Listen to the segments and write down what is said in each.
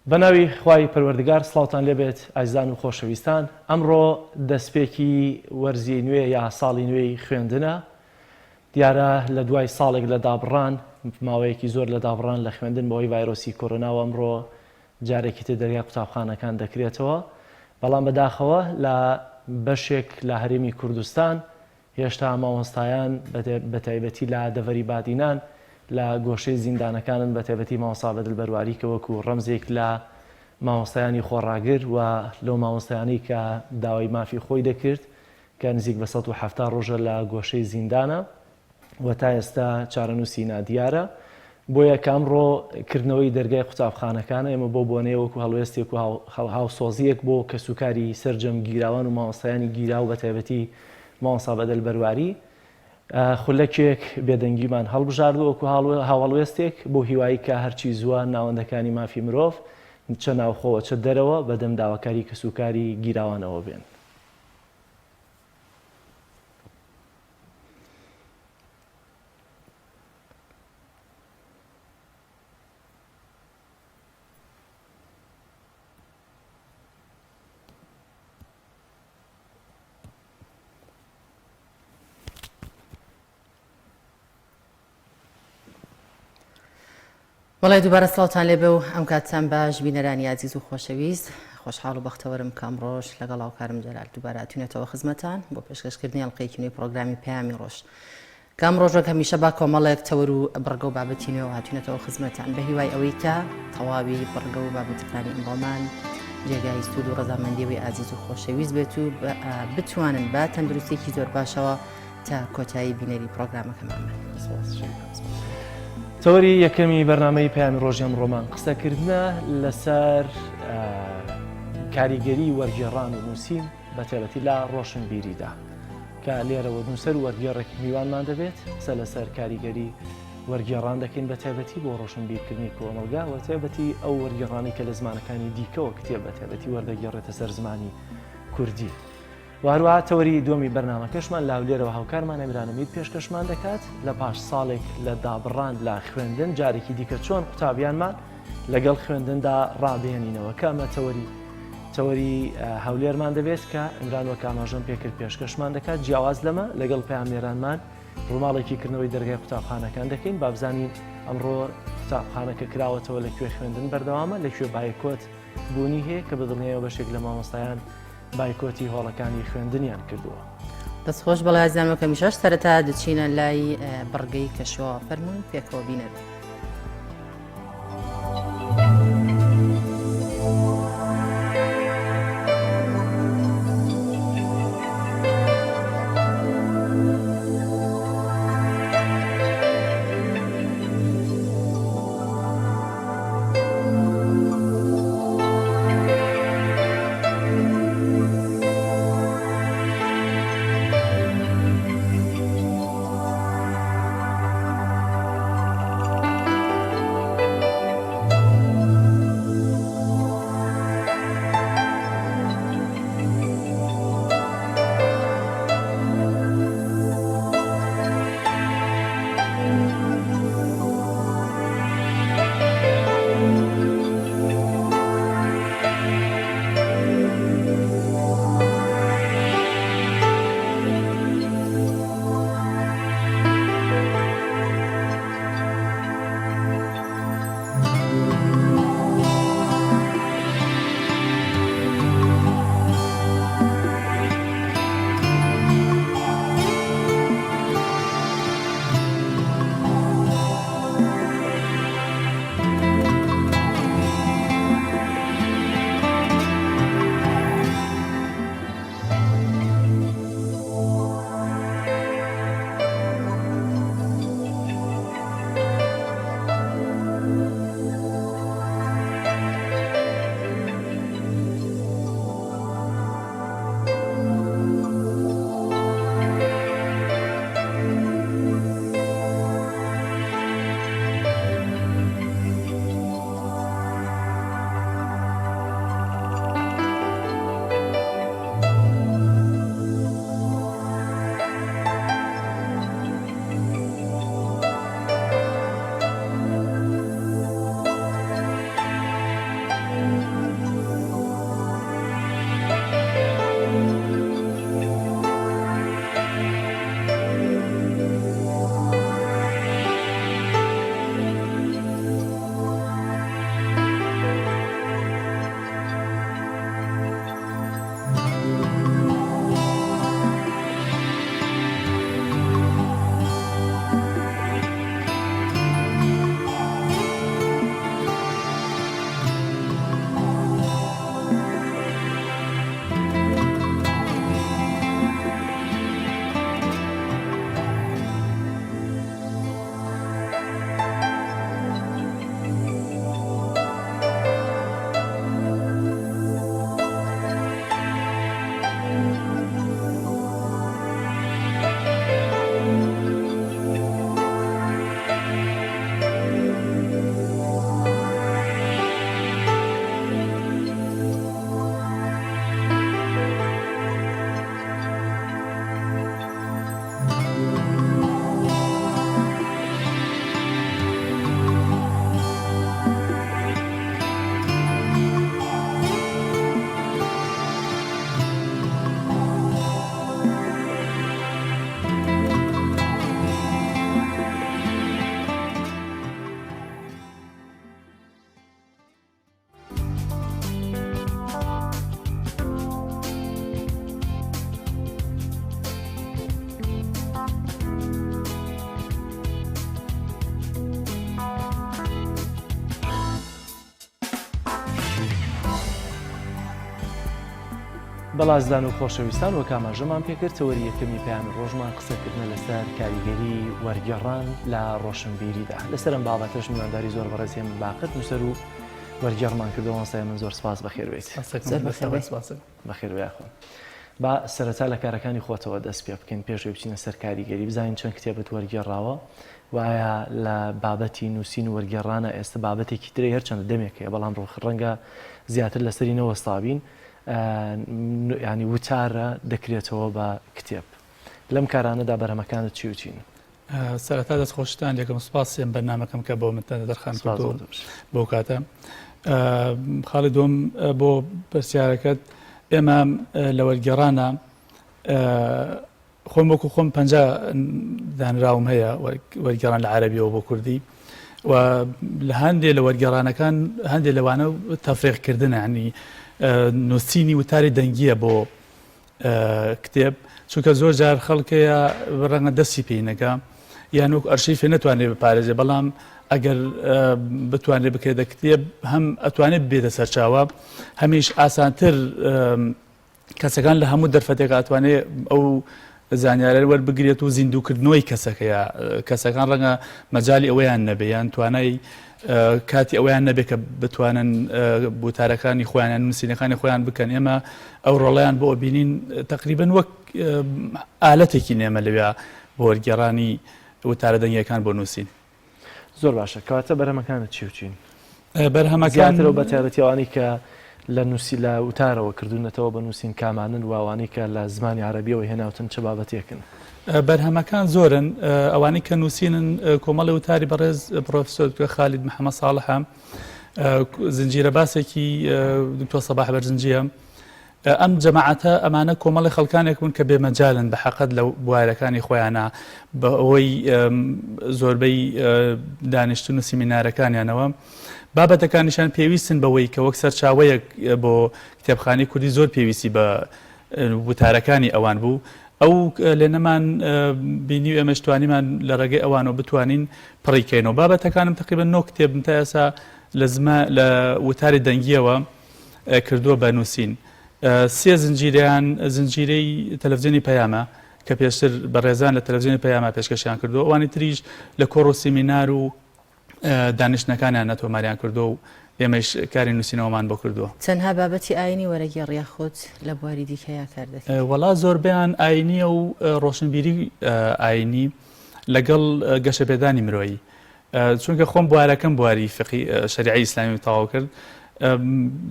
بەناوی خوای پەروەردگار سڵاوتان لێبێت ئازیزان و خۆشەویستان ئەمڕۆ دەستپێکی وەرزی نوێ یا ساڵی نوێی خوێندنە دیارە لە دوای ساڵێک لە دابڕان ماوەیەکی زۆر لە دابڕان لە خوێندن بەهۆی ڤایرۆسی کۆرۆناوە ئەمڕۆ جارێکی تر دەرگای قوتابخانەکان دەکرێتەوە بەڵام بەداخەوە لە بەشێک لە هەرێمی کوردستان هێشتا مامۆستایان بەتایبەتی لە دەڤەری بادینان لە گۆشەی زیندانەکانن بەتایبەتی مامۆستا بەدل بەرواری کە وەکو ڕەمزێک لە مامۆستایانی خۆڕاگر و لەو مامۆستایانەی کە داوای مافی خۆی دەکرد کە نزیک بە 170 ڕۆژە لە گۆشەی زیندانە و تا ئێستا چارەنووسی نادیارە. بۆیە کە ئەمڕۆ کردنەوەی دەرگای قوتابخانەکانە، ئێمە بەو بۆنەیە وەکو هەڵوێستێک و هاوسۆزییەک بۆ کەسوکاری سەرجەم گیراوان و مامۆستایانی گیراو بەتایبەتی مامۆستا بەدەل بەرواری خولەکێک بێدەنگیمان هەڵبژاردووە وەکو هاوهەڵوێستێک بۆ هیوایی کە هەرچی زووە ناوەندەکانی مافی مرۆڤ چە ناوخۆوە چە دەرەوە بەدەم داواکاری کەسوکاری گیراوانەوە بێن. بەڵێ دووبارە سڵاوتان لێبێ و ئەم کاتتان باش بینەرانی ئازیز و خۆشەویست خۆشحاڵ و بەختەوەرم کە ئەمڕۆش لەگەڵ هاوکارم جەلال دووبارە هاتوینەتەوە خزمەتان بۆ پێشکەشکردنی ئەڵقەیەکی نوێی پرۆگرامی پەیامی ڕۆژ کە ئەمڕۆش وەک هەمیشە با کۆمەڵێک تەوەر و بڕگە و بابەتی نوێوە هاتوینەتەوە خزمەتان بە هیوای ئەوەی کە تەواوی بڕگە و بابەتەکانی ئەمڕۆمان جێگای سوود و ڕەزامەندیەوەی ئازیز و خۆشەویست بێت و بتوانن بە تەندروستێکی زۆر باشەوە تا کۆتایی بینەری پرۆگرامەکەمان بن. تەوەری یەکەمی بەرنامەی پەیامی ڕۆژی ئەمڕۆمان قسەکردنە لەسەر کاریگەری وەرگێڕان و نووسین بە تایبەتی لە ڕۆشنبیریدا کە لێرەوە نووسەر و وەرگێڕێک میوانمان دەبێت قسە لەسەر کاریگەری وەرگێڕان دەکەین بە تایبەتی بۆ ڕۆشنبیرکردنی کۆمەڵگا و تایبەتی ئەو وەرگێڕانی کە لە زمانەکانی دیکەوە کتێب بە تایبەتی وەردەگێڕێتە سەر زمانی کوردی. و هەروەها تەوەری دووەمی بەرنامەکەشمان لە هەولێرەوە هاوکارمان ئەمیران ئەمیر پێشکەشمان دەکات لە پاش ساڵێک لە دابڕان لە خوێندن جارێکی دیکە چۆن قوتابیانمان لەگەڵ خوێندندا ڕابهێنینەوە کە ئەمە تەوەری تەوەری هەولێرمان دەبێت کە ئیمران وەک ئاماژەم پێکرد پێشکەشمان دەکات جیاواز لەمە لەگەڵ پەیامنێرانمان ڕووماڵێکی کردنەوەی دەرگای قوتابخانەکان دەکەین بابزانین ئەمڕۆ قوتابخانەکە کراوەتەوە لە کوێ خوێندن بەردەوامە لە کوێ بایکۆت بوونی هەیە کە بەدڵنیایەوە بەشێک لە مامۆستایان بایکۆتی هۆڵەکانی خوێندنیان کردووە. دەست خۆش بەڵێ ئازیزان وەک هەمیشەش سەرەتا دەچینە لای بڕگەی کەشوهەوا فەرموون پێکەوە بینەر بن. بەڵێ ئازیزان و خۆشەویستان وەک ئاماژەمان پێکرد تەوەری یەکەمی پەیامی ڕۆژمان قسەکردنە لەسەر کاریگەری وەرگێڕان لە ڕۆشنبیریدا لەسەر ئەم بابەتەش میوانداری زۆر بەڕێز هێمن باقر نووسەر و وەرگێڕمان کردەوە مامۆستا هێمن زۆر سپاس بەخێربێیت. زۆر بەخێربێی. بەخێربێی یاخوا. با سەرەتا لە کارەکانی خۆتەوە دەست پێ بکەین پێش ئەوەی بچینە سەر کاریگەری بزانین چەند کتێبت وەرگێڕاوە و ئایا لە بابەتی نووسین و وەرگێڕانە ئێستا بابەتێکی ترەی هەرچەندە دەمێک هەیە بەڵام ڕەنگە زیاتر لەسەری نەوەستابین ینی وتارە دەکرێتەوە بە کتێب لەم کارانەدا بەرهەمەکانت چی و چین؟ سەرەتا دەست خۆشتان لێکم سپاس ئەم بەرنامەکەم کە بۆ منتان دەرخان کردو بۆ کاتە خاڵی دوم بۆ پرسیارەکەت ئێمە لە وەرگێڕانە خۆم وەکو خۆم پ دانراوم هەیە وەرگێڕان لە عەربیەوە بۆ کوردی و لە هەندێ لە وەرگێڕانەکان هەندێک لەوانە تەفرێقکردن ینی نووسینی وتاری دەنگیە بۆ کتێب چونکە زۆر جار خەڵک هەیە ڕەنگە دەستی پێی نەگا یان وەک ئەرشیفێ نەتوانێت بپارێزێ بەڵام ئەگەر بتوانێت بکرێتە کتێب هەم ئەتوانێت بێتە سەرچاوە هەمیش ئاسانتر کەسەکان لە هەموو دەرفەتێک ئەتوانێت ئەو زانیارە وەربگرێت و زیندووکردنەوەی کەسەکەیە کەسەکان ڕەنگە مەجای ئەوەیان نەبێ یان توانای کاتی ئەوەیان نەبێت کە بتوانن وتارەکانی خۆیان یان نووسینەکانی خۆیان بکەن ئێمە ئەو ڕۆڵیان بۆ بینین تقریبن وەک ئالەتێکی نێمە لەوێ بۆ وەرگێڕانی وتارە دەنگیەکان بۆ نووسین. زۆر باشە کەواتە بەرهەمەکانت چی و چین؟ بەرهەمەکان زیاترەوە بە تایبەتی ئەوانەی کە لە نووسی لە وتارەوە کردوونەتەوە بە نووسین کامانن و ئەوانەی کە لە زمانی عەرەبیەوە هێناوتن چ بابەتێکن؟ بەرهەمەکان زۆرن ئەوانەی کە نووسینن کۆمەڵی وتاری بەڕێز پرۆفسۆر دکتۆر خالید محەممەد ساڵحە زنجیرە باسێکی دکتۆر سەباح بەرزنجیە ئەم جەماعەتە ئەمانە کۆمەڵی خەڵکانێک بوون کە بێمەجالن بە حەقەت لە بوارەکانی خۆیانە بە ئەوەی زۆربەی دانیشتن و سیمینارەکانیانەوە بابەتەکانیشان پێویستن بەوەی کە وەک سەرچاوەیەک بۆ کتێبخانی کوردی زۆر پێویستی بە وتارەکانی ئەوان بوو ئەو لێنەمان بینی و ئێمەش توانیمان لە ڕێگەی ئەوانەوە بتوانین پڕی کەینەوە بابەتەکانم تقریبا نۆ کتێبم تا ئێستا لە زما لە وتاری دەنگیەوە کردووە بە نووسین سێ زنجیرەیان زنجیرەی تەلەفزیۆنی پەیامە کە پێشتر بەڕێزان لە تەلەفزیۆنی پەیامە پێشکەشیان کردووە ئەوانی تریش لە کۆڕ و سیمینار و دانیشتنەکانیان نەتۆماریان کردووە و ئێمەش کاری نووسینەوەمان بۆ کردووە. تەنها بابەتی ئاینی وەرەگێڕ یاخود لە بواری دیکەیا کار دەکەی؟ وەڵا زۆربەیان ئاینیە و ڕۆشنبیری ئاینی لەگەڵ گەشەپێدانی مرۆیی چونکە خۆم بوارەکەم بواری فقی شەریعەی ئیسلامی تەواو کرد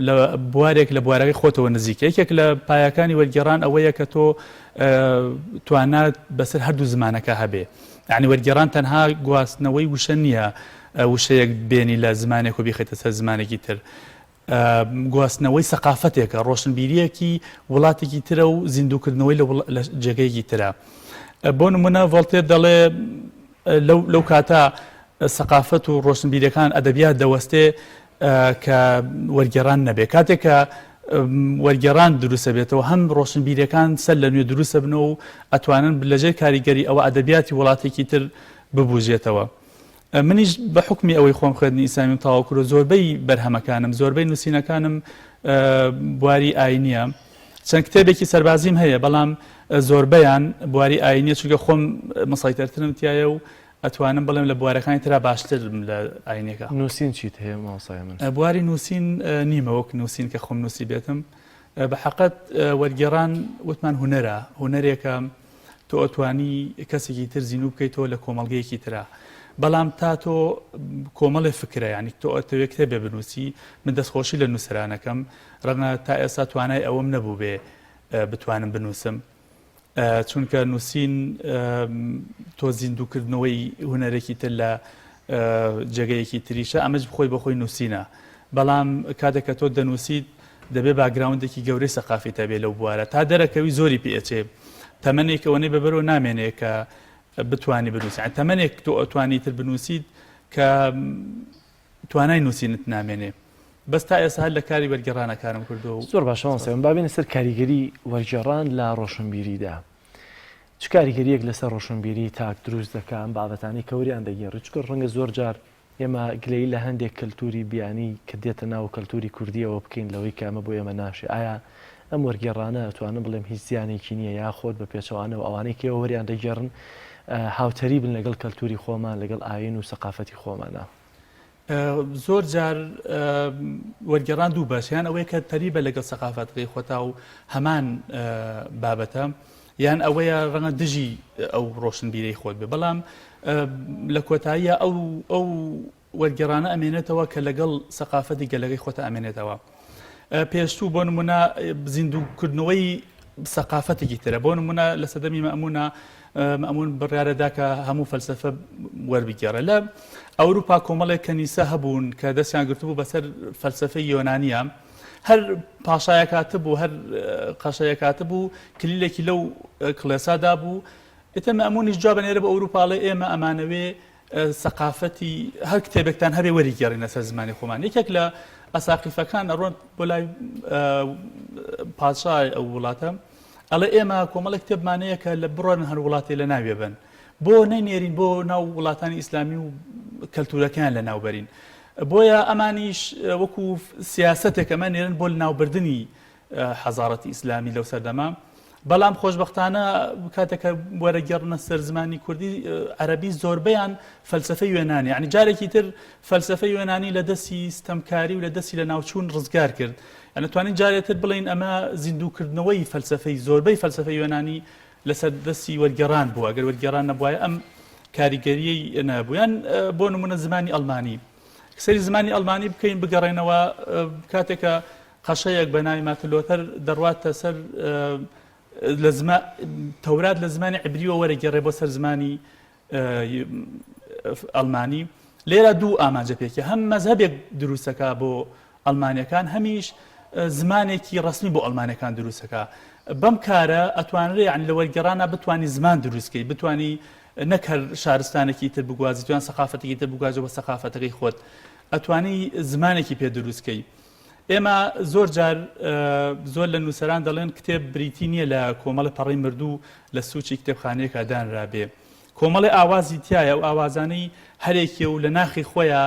لە بوارێک لە بوارەکەی خۆتەوە نزیکە یەکێک لە پایەکانی وەرگێڕان ئەوەیە کە تۆ توانات بەسەر هەردوو زمانەکە هەبێ یعنی وەرگێڕان تەنها گواستنەوەی وشە نییە وشەیەک بێنی لە زمانێک و بیخیتە سەر زمانێکی تر گواستنەوەی سەقافەتێکە ڕۆشنبیریەکی وڵاتێکی ترە و زیندووکردنەوەی لە جێگەیەکی ترە بۆ نمونە ڤۆڵتێر دەڵێ لەو کاتە سەقافەت و ڕۆشنبیرەکان ئەدەبیات دەوەستێ کە وەرگێڕان نەبێ کاتێک کە وەرگێڕان دروستە بێتەوە هەم ڕۆشنبیرەکان سەر لە نوێ دروستە بنەوە و ئەتوانن لەژێر کاریگەری ئەوە ئەدەبیاتی وڵاتێکی تر ببوژێتەوە. منیش بە حوکمی ئەوەی خۆم خوێندنی ئیسلامیم تەواو کردو زۆربەی بەرهەمەکانم زۆربەی نووسینەکانم بواری ئاینیە چەند کتێبێکی سەربازیم هەیە بەڵام زۆربەیان بواری ئاینیە چونکە خۆم مسەیتەرترم تایە و ئەتوانم بڵێم لە بوارەکانی ترا باشترم لە ئاینەکە. نووسین چیت هەیە مامۆستای من؟ بواری نووسین نیمە وەک نووسین کە خۆم نووسی بێتم بە حەقەت وەرگێڕان وتمان هونەرە هونەرێکە تۆ ئەتوانی کەسێکی تر زیندوو بکەیتەوە لە کۆمەڵگەیەکی ترا بەڵام تا تۆ کۆمەڵێ فکرە ینی تۆ ئەتەوێ کتێبێ بنووسی من دەستخۆشی لە نووسرانەکەم ڕەنگە تا ئێستا توانای ئەوەم نەبوو بێ بتوانم بنووسم چونکە نووسین تۆ زیندووکردنەوەی هونەرێکی تر لە جێگەیەکی تریشە ئەمەش بخۆی بەخۆی نووسینە بەڵام کاتێک کە تۆ دەنووسیت دەبێ باکگراوندێکی گەورەی سەقافیت هەبێ لەو بوارە تا دەرەکەوی زۆری پێ ئەچێ تەمەنێک ئەوەنەی بەبەرەوە نامێنێ کە بتانی بنووسی یان تەمەنێک تۆ ئەتوانی تر بنووسیت کە توانای نووسینت نامێنێ بەس تا ئێستا هەر لە کاری وەرگێڕانە کارم کردووە و زۆر باشە مامۆستا با بێینە سەر کاریگەری وەرگێڕان لە ڕۆشنبیریدا چ کاریگەریەک لەسەر ڕۆشنبیری تاک دروست دەکا ئەم بابەتانەی کە وەریان دەگێڕی چونکە ڕەنگە زۆر جار ئێمە گلەیی لە هەندێک کەلتوری بیانی کە دێتە ناو کەلتوری کوردیەوە بکەین لەوەی کە ئەمە بۆ ئێمە ناشێ ئایا ئەم وەرگێڕانە ئەتوانم بڵێم هیچ زیانێکی نییە یاخۆد بە پێچەوانەوە ئەوانەی کە ئێوە وەریان دەگێڕن هاوتەریبن لەگەڵ کەلتوری خۆمان لەگەڵ ئایین و سەقافەتی خۆمانا؟ زۆر جار وەرگێڕان دوو بەش یان ئەوەیە کە تەریبە لەگەڵ سەقافەتەکەی خۆتا و هەمان بابەتە یان ئەوەیە ڕەنگە دژی ئەو ڕۆشنبیرەی خۆت بێ بەڵام لە کۆتاییە ئەو ئەو وەرگێڕانە ئەمێنێتەوە کە لەگەڵ سەقافەتی گەلەکەی خۆتە ئەمێنێتەوە. پێشتوو بۆ نمونە زیندووکردنەوەی سەقافەتێکی ترە بۆ نمونە لە سەدەمی مەمونە مەمون بڕیارەدا کە هەموو فەلسفە وەربگێڕێ لە ئەوروپا کۆمەڵێک کەنیسە هەبوون کە دەستیان گرتبوو بەسەر فەلسفەی یۆنانیە هەر پاشایەکات بوو هەر قەشەیەکات بوو کلیلێکی لەو کڵێسادا بوو ئێتە مەمونیش جواب نێرە بە ئەوروپاڵێ ئێمە ئەمانەوێ سەقافەتی هەر کتێبێکتان هەبێ وەریگێڕینە سەر زمانی خۆمان یەکێک لە ئەساقیفەکان ئەڕۆن بۆ لای پادشای ئەو وڵاتە ئەڵێ ئێمە کۆمەڵێک کتێبمانەیە کە لە بڕۆن هەر وڵاتی لە ناوێ بن بۆ نەینێرین بۆ ناو وڵاتانی ئیسلامی و کەلتورەکەیان لە ناوبەرین بۆیە ئەمانیش وەکو سیاستێک ئەمە نێرن بۆ لەناوبردنی حەزارەتی ئیسلامی لەو سەردەمە بەڵام خۆشبەختانە کاتێک کە وەرەگێڕنە سەر زمانی کوردی عەرەبی زۆربەیان فەلسەفەی یۆنانی یعنی جارێکی تر فەلسەفەی یۆنانی لە دەستی ستەمکاری و لە دەستی لە ناوچوون ڕزگار کرد یعنی توانین جارێتر بڵین ئەمە زیندووکردنەوەی فەلسەفەی زۆربەی فەلسەفەی یۆنانی لەسەر دەستی وەرگێڕان بوو ئەگەر وەرگێڕان نەبوایە ئەم کاریگەریەی نەبوو یان بۆ نمونە زمانی ئەڵمانی سەری زمانی ئەڵمانی بکەین بگەڕێنەوە کاتێکە قەشەیەک بە ناوی مارتن لۆتەر دەڕواتە سەر لە زما تەورات لە زمانی عبریەوە وەرەگێڕێ بۆ سەر زمانی ئەڵمانی لێرە دوو ئامانجە پێکە هەم مەزهەبێک دروستەکە بۆ ئەڵمانیەکان هەمیش زمانێکی ڕسمی بۆ ئەڵمانەکان دروستەکە بەم کارە ئەتوانرێ یان لە وەرگێڕانە بتانی زمان دروستکەی بتانی نەک هەر شارستانێکی تر بگوازی توان سەقافەتێکی تر بگوازەوە بە سەقافەتەکەی خۆت ئەتوانی زمانێکی پێ دروستکەی ئێمە زۆر جار زۆر لە نووسەران دەڵێن کتێب بریتی نییە لە کۆمەڵە پەڕەی مردوو لە سوچی کتێبخانەیەکا دانرابێ. کۆمەڵێ ئاوازی تیایە ئەو ئاوازانەی هەرێکێ و لە ناخی خۆیا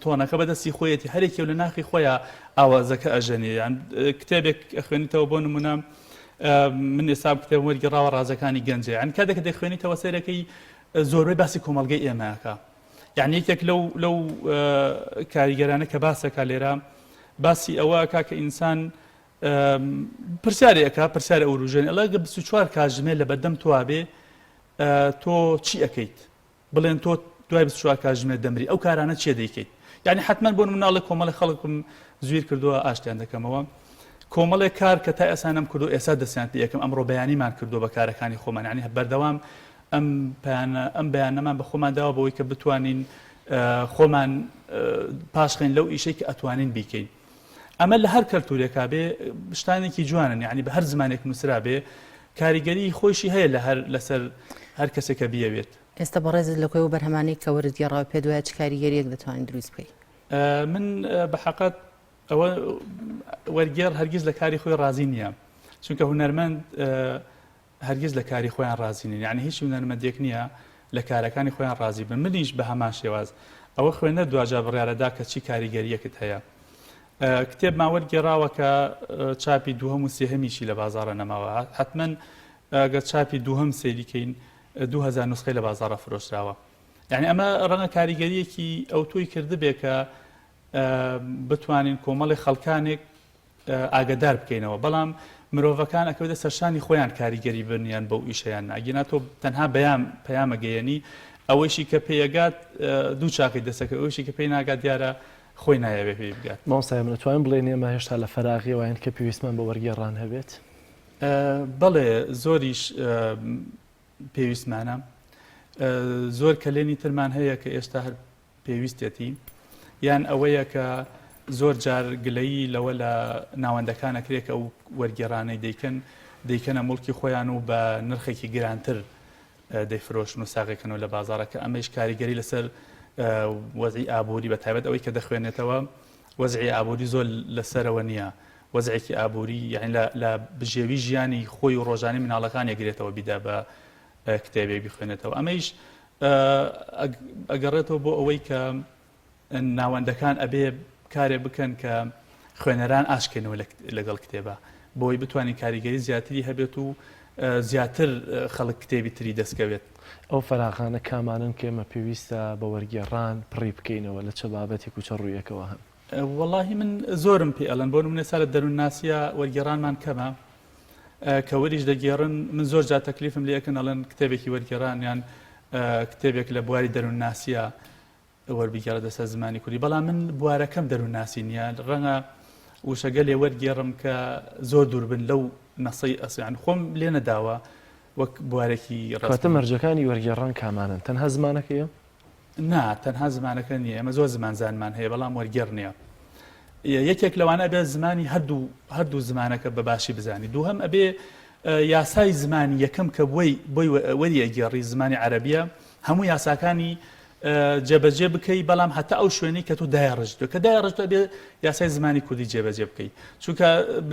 تۆنەکە بە دەستی خۆیەتی هەرێکێ و لە ناخی خۆیا ئاوازەکە ئەژەنێ یان کتێبێک ئەخوێنیتەوە بۆ نمونە من ئێستا کتێبم وەرگێڕاوە ڕازەکانی گەنجێ یان کاتێک کە دەخوێنیتەوە سەیرەکەی زۆربەی باسی کۆمەڵگەی ئێمەکە یعنی یەکێک لەو لەو کاریگەرانە کە باسەکە لێرە باسی ئەوە ئەکا کە ئینسان پرسیارێ ئەکا پرسیار ئەوروژێن ئەڵێ گە 24 کاتژمێر لە بەردەم تۆ بێ تۆ چی ئەەکەیت بڵێن تۆ دوای 24 کاتژمێر دەمری ئەو کارانە چێ دەیکەیت یعنی حتمما بۆ مناڵێک کۆمەڵی خەڵکم زویر کردووە ئاشتیان دەکەمەوە کۆمەڵێک کار کە تا ئێستا نەم کردو ئێستا دەستیان پێ یەکەم ئەمڕۆ بەیانیمان کردو بە کارەکانی خۆمان یعنی بەردەوام ئەم پەیانە ئەم بەیانەمان بە خۆمان داوە بەوەی کە بتوانین خۆمان پاشخین لەو ئیشەی کە ئەتوانین بیکەین ئەمە لە هەر کەلتورێکا بێ شتانێکی جوانن یعنی بە هەر زمانێک نووسرا بێ کاریگەری خۆیشی هەیە لە هەر لەسەر هەر کەسێک کە بیەوێت. ئێستا بەڕێزت لە کۆی ئەو بەرهەمانەی کە وەرت گێڕاوە پێت وایە چ کاریگەرییەک دەتوانی دروست بکەی؟ من بە حەقەت ئەوە وەرگێڕ هەرگیز لە کاری خۆی ڕازی نییە چونکە هونەرمەند هەرگیز لە کاری خۆیان ڕازی نین یانی هیچ هونەرمەندێک نییە لە کارەکانی خۆیان ڕازی بن منیش بە هەمان شێواز ئەوە خوێنەر دواجار بڕیارەدا کە چی کاریگەریەکت هەیە کتێبمان وەرگێڕاوە کە چاپی دووهەم و سێهەمیشی لە بازاڕە نەماوە حتمما گەر چاپی دووهەم سەیریکەین 2000 نسخەی لە بازاڕە فرۆشراوە یعنی ئەمە ڕەنگە کاریگەریەکی ئەوتۆی کردبێ کە بتوانین کۆمەڵی خەڵکانێک ئاگەدار بکەینەوە بەڵام مرۆڤەکان ئەکەوێتە سەرشانی خۆیان کاریگەری بن یان بەو ئیشەیان نا ئەگینا تۆ تەنها بەیام پەیامە گەیەنی ئەوەیشی کە پێیەگات دوو چاقی دەسەکە ئەوشی کە پێی ناگات دیارە خۆی نایەوێ پێی بگات. مامۆستا من ئەتوانم بڵێین ئێمە هێشتا لە فەراغیەوەین کە پێویستمان بە وەرگێڕان هەبێت؟ بەڵێ زۆریش پێویستمانە زۆر کەلێنی ترمان هەیە کە ئێستا هەر پێویستیەتی یان ئەوەیە کە زۆر جار گلەیی لەوە لە ناوەندەکان ئەکرێ کە ئەو وەرگێڕانەی دەیکەن دەیکەنە موڵکی خۆیان و بە نرخێکی گرانتر دەیفرۆشن و ساغێکەنەوە لە بازاڕە کە ئەمەیش کاریگەری لەسەر وەزعی ئابووری بە تایبەت ئەوەی کە دەخوێنێتەوە وەزعی ئابووری زۆر لەسەرەوە نییە وەزعێکی ئابووری یعنی لە بژێوی ژیانی خۆی و ڕۆژانی مناڵەکانی گرێتەوە بیدا بە کتێبێک بخوێنێتەوە ئەمەیش ئەگەڕێتەوە بۆ ئەوەی کە ناوەندەکان ئەبێ کارێ بکەن کە خوێنەران ئاشکێنەوە لەگەڵ کتێبە. بۆی بتوانین کاریگەری زیاتری هەبێت و زیاتر خەڵک کتێبی تری دەستکەوێت. ئەو فەراغانە کامانەن کە ئێمە پێویستە بە وەرگێڕان پڕی بکەینەوە، لە چە بابەتێک و چە ڕوویەکەوە هەن؟ وەڵاهی من زۆرم پێ ئەڵێن، بۆ نموونە ئێستا لە دەروونناسییا وەرگێڕانمان کەمە، کە وەریش دەگێڕن من زۆر جار تەکلیفم لێ ئەکەن ئەڵێن کتێبێکی وەرگێڕان یان کتێبێک لە بواری دەروونناسییا وەربگێڕێتە سەر زمانی کوردی بەڵام من بوارەکەم دەروونناسی نییە ڕەنگە وشەگەلێ وەرگێڕم کە زۆر دوور بن لەو نەسەی ئەسیان خۆم لێ نەداوە وەک بوارێکی کەواتە مەرجەکانی وەرگێڕان کامانەن؟ تەنها زمانەکەیە؟ نا تەنها زمانەکە نییە ئێمە زۆر زمانزانمان هەیە بەڵام وەرگێڕ نییە یەکێک لەوانە ئەبێ زمانی هەردوو هەردوو زمانەکە بە باشی بزانی دووهەم ئەبێ یاسای زمانی یەکەم کە بۆی بۆی وەری ئەگێڕی زمانی عەرەبیە هەموو یاساکانی جێبەجێ بکەی بەڵام هەتا ئەو شوێنەی کە تۆ دایڕشتوە کە دایڕشتوە بێ یاسای زمانی کوردی جێبەجێ بکەی چونکە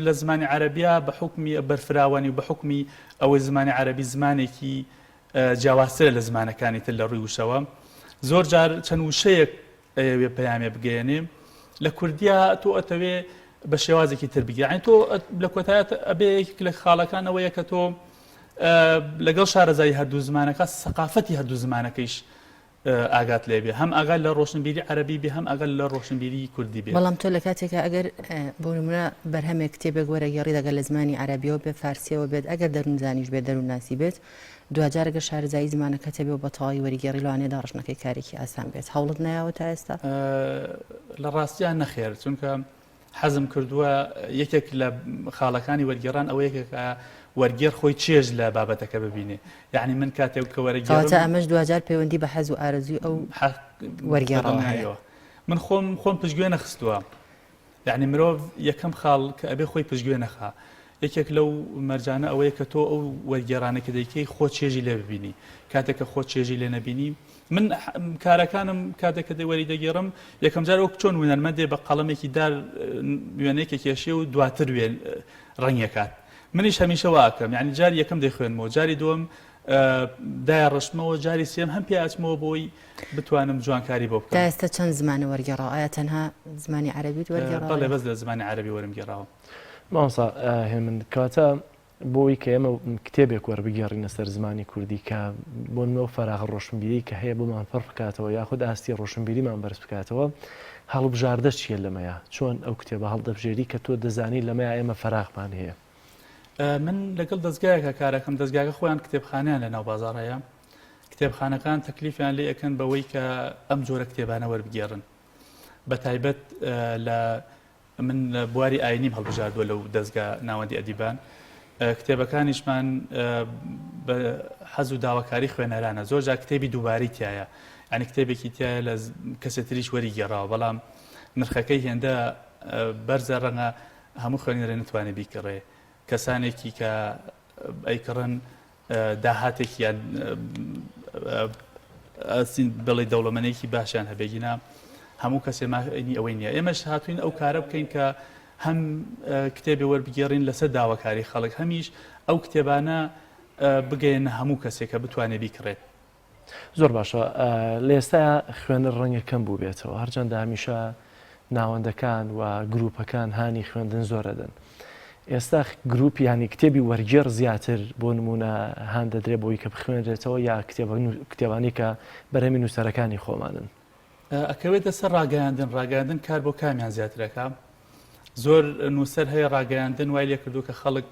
لە زمانی عەرەبیا بە حکمی بەرفراوانی و بە حکمی ئەوەی زمانی عەرەبی زمانێکی جیاوازترە لە زمانەکانی تر لە ڕووی وشەوە زۆر جار چەند وشەیەک ئەیەوێ پەیامێ بگەیەنێ لە کوردیا تۆ ئەتەوێ بە شێوازێکی تر بگیانی تۆ لە کۆتایەت ئەبێ یەکێک لە خاڵەکان ئەوەیە کە تۆ لەگەڵ شارەزایی هەردوو زمانەکە سەقافەتی هەردوو زمانەکەیش ئاگات لێ بێ هەم ئاگات لە ڕۆشنبیری عەرەبی بێ هەم ئاگات لە ڕۆشنبیری کوردی بێ. بەڵام تۆ لە کاتێکا ئەگەر بۆ نمونە بەرهەمێک کتێبێک وەرەگێڕیت ئەگەر لە زمانی عەرەبیەوە بێت فارسیەوە بێت ئەگەر دەروونزانیش بێت دەروونناسی بێت دواجار ئەگەر شارەزایی زمانەکەت هەبێ و بە تەواوی وەریگێڕی لەوانەیە داڕشتنەکەی کارێکی ئاسان بێت هەوڵت نایاوە تا ئێستا؟ لە ڕاستیا نەخێر چونکە حەزم کردووە یەکێک لە خاڵەکانی وەرگێڕان ئەوەیە کە وەرگێڕ خۆی چێژ لە بابەتەکە ببینێ یعنی من کاتێک کە وەرەگێڕم کەواتە ئەمەش دواجار پەیوەندی بە حەز و ئارەزووی ئەو وەرگێڕەوە هەیە. من خۆم خۆم پشتگوێ نەخستووە یعنی مرۆڤ یەکەم خاڵ کە ئەبێ خۆی پشتگوێ نەخا یەکێک لەو مەرجانە ئەوەیە کە تۆ ئەو وەرگێڕانە کە دەیکەی خۆ چێژی لێ ببینی کاتێک کە خۆ چێژی لێ نەبینی من کارەکانم کاتێک کە وەری دەگێڕم یەکەم جار وەک چۆن هونەرمەندێ بە قەڵەمێکی دار وێنەیەکە کێشێ و دواتر وێن ڕەنگەکات منیش هەمیشە واکەم یعنی جاری یەکەم دەیخوێنمەوە جاری دووەم دایە ڕشتمەوە جاری سێم هەم پێ ئەچمەوە بۆی بتوانم جوانکاری بۆ بکەم. تا ئێستا چەند زمانە وەرگێڕاوە؟ ئایا تەنها زمانی عەرەبیت وەرگێڕاوە؟ بەڵێ بەس لە زمانی عەرەبی وەرم گێڕاوە. مامۆستا هێمن کەواتە بۆی کە ئێمە کتێبێک وەربگێڕینە سەر زمانی کوردی کە بۆ نمونە ئەو فەراغە ڕۆشنبیریی کە هەیە بۆمان پڕ بکاتەوە یاخود ئاستی ڕۆشنبیریمان بەرز بکاتەوە، هەڵبژاردە چییە لەمەیا؟ چۆن ئەو کتێبە هەڵدەبژێری کە تۆ دەزانی لەمەیا ئێمە فەراغمان هەیە؟ من لەگەڵ دەزگایەکا کارەکەم، دەزگاکە خۆیان کتێبخانەیان لە ناو بازاڕ هەیە، کتێبخانەکان تەکلیفیان لێ ئەکەن بەوەی کە ئەم جۆرە کتێبانە وەربگێڕن بەتایبەت لە من بواری ئاینیم هەڵبژاردووە لەو دەزگا ناوەندی ئەدیبان کتێبەکانیشمان بە حەز و داواکاری خوێنەرانە زۆر جار کتێبی دووبارەی تایە ینی کتێبێکی تایە لە کەسێ تریش وەری گێڕاوە بەڵام نرخەکەی هێندە بەرزە ڕەنگە هەموو خوێنەرە نتوانێت بیکڕێ کەسانێکی کە ئەیکڕن داهاتێکیان بڵێ دەوڵەمەنێکی باشیان هەبێگینا هەموو کەسێ مافی ئەوەی نییە ئێمەش هاتوین ئەو کارە بکەین کە هەم کتێبێ وەربگێڕین لەسەر داواکاری خەڵک هەمیش ئەو کتێبانە بگەیەنە هەموو کەسێک کە بتوانێت بیکڕێت. زۆر باشە لە ئێستایا خوێنەر ڕەنگە کەم بووبێتەوە هەرچەندە هەمیشە ناوەندەکان و گروپەکان هانی خوێندن زۆر ئەدەن ئێستا گروپ یانی کتێبی وەرگێڕ زیاتر بۆ نمونە هان دەدرێ بۆی کە بخوێنرێتەوە یا کتێبانی کە بەرهەمی نووسەرەکانی خۆمانن؟ ئەکەوێتە سەر ڕاگەیاندن ڕاگەیاندن کار بۆ کامیان زیاترەکە زۆر نووسەر هەیە ڕاگەیاندن وای لێ کردو کە خەڵک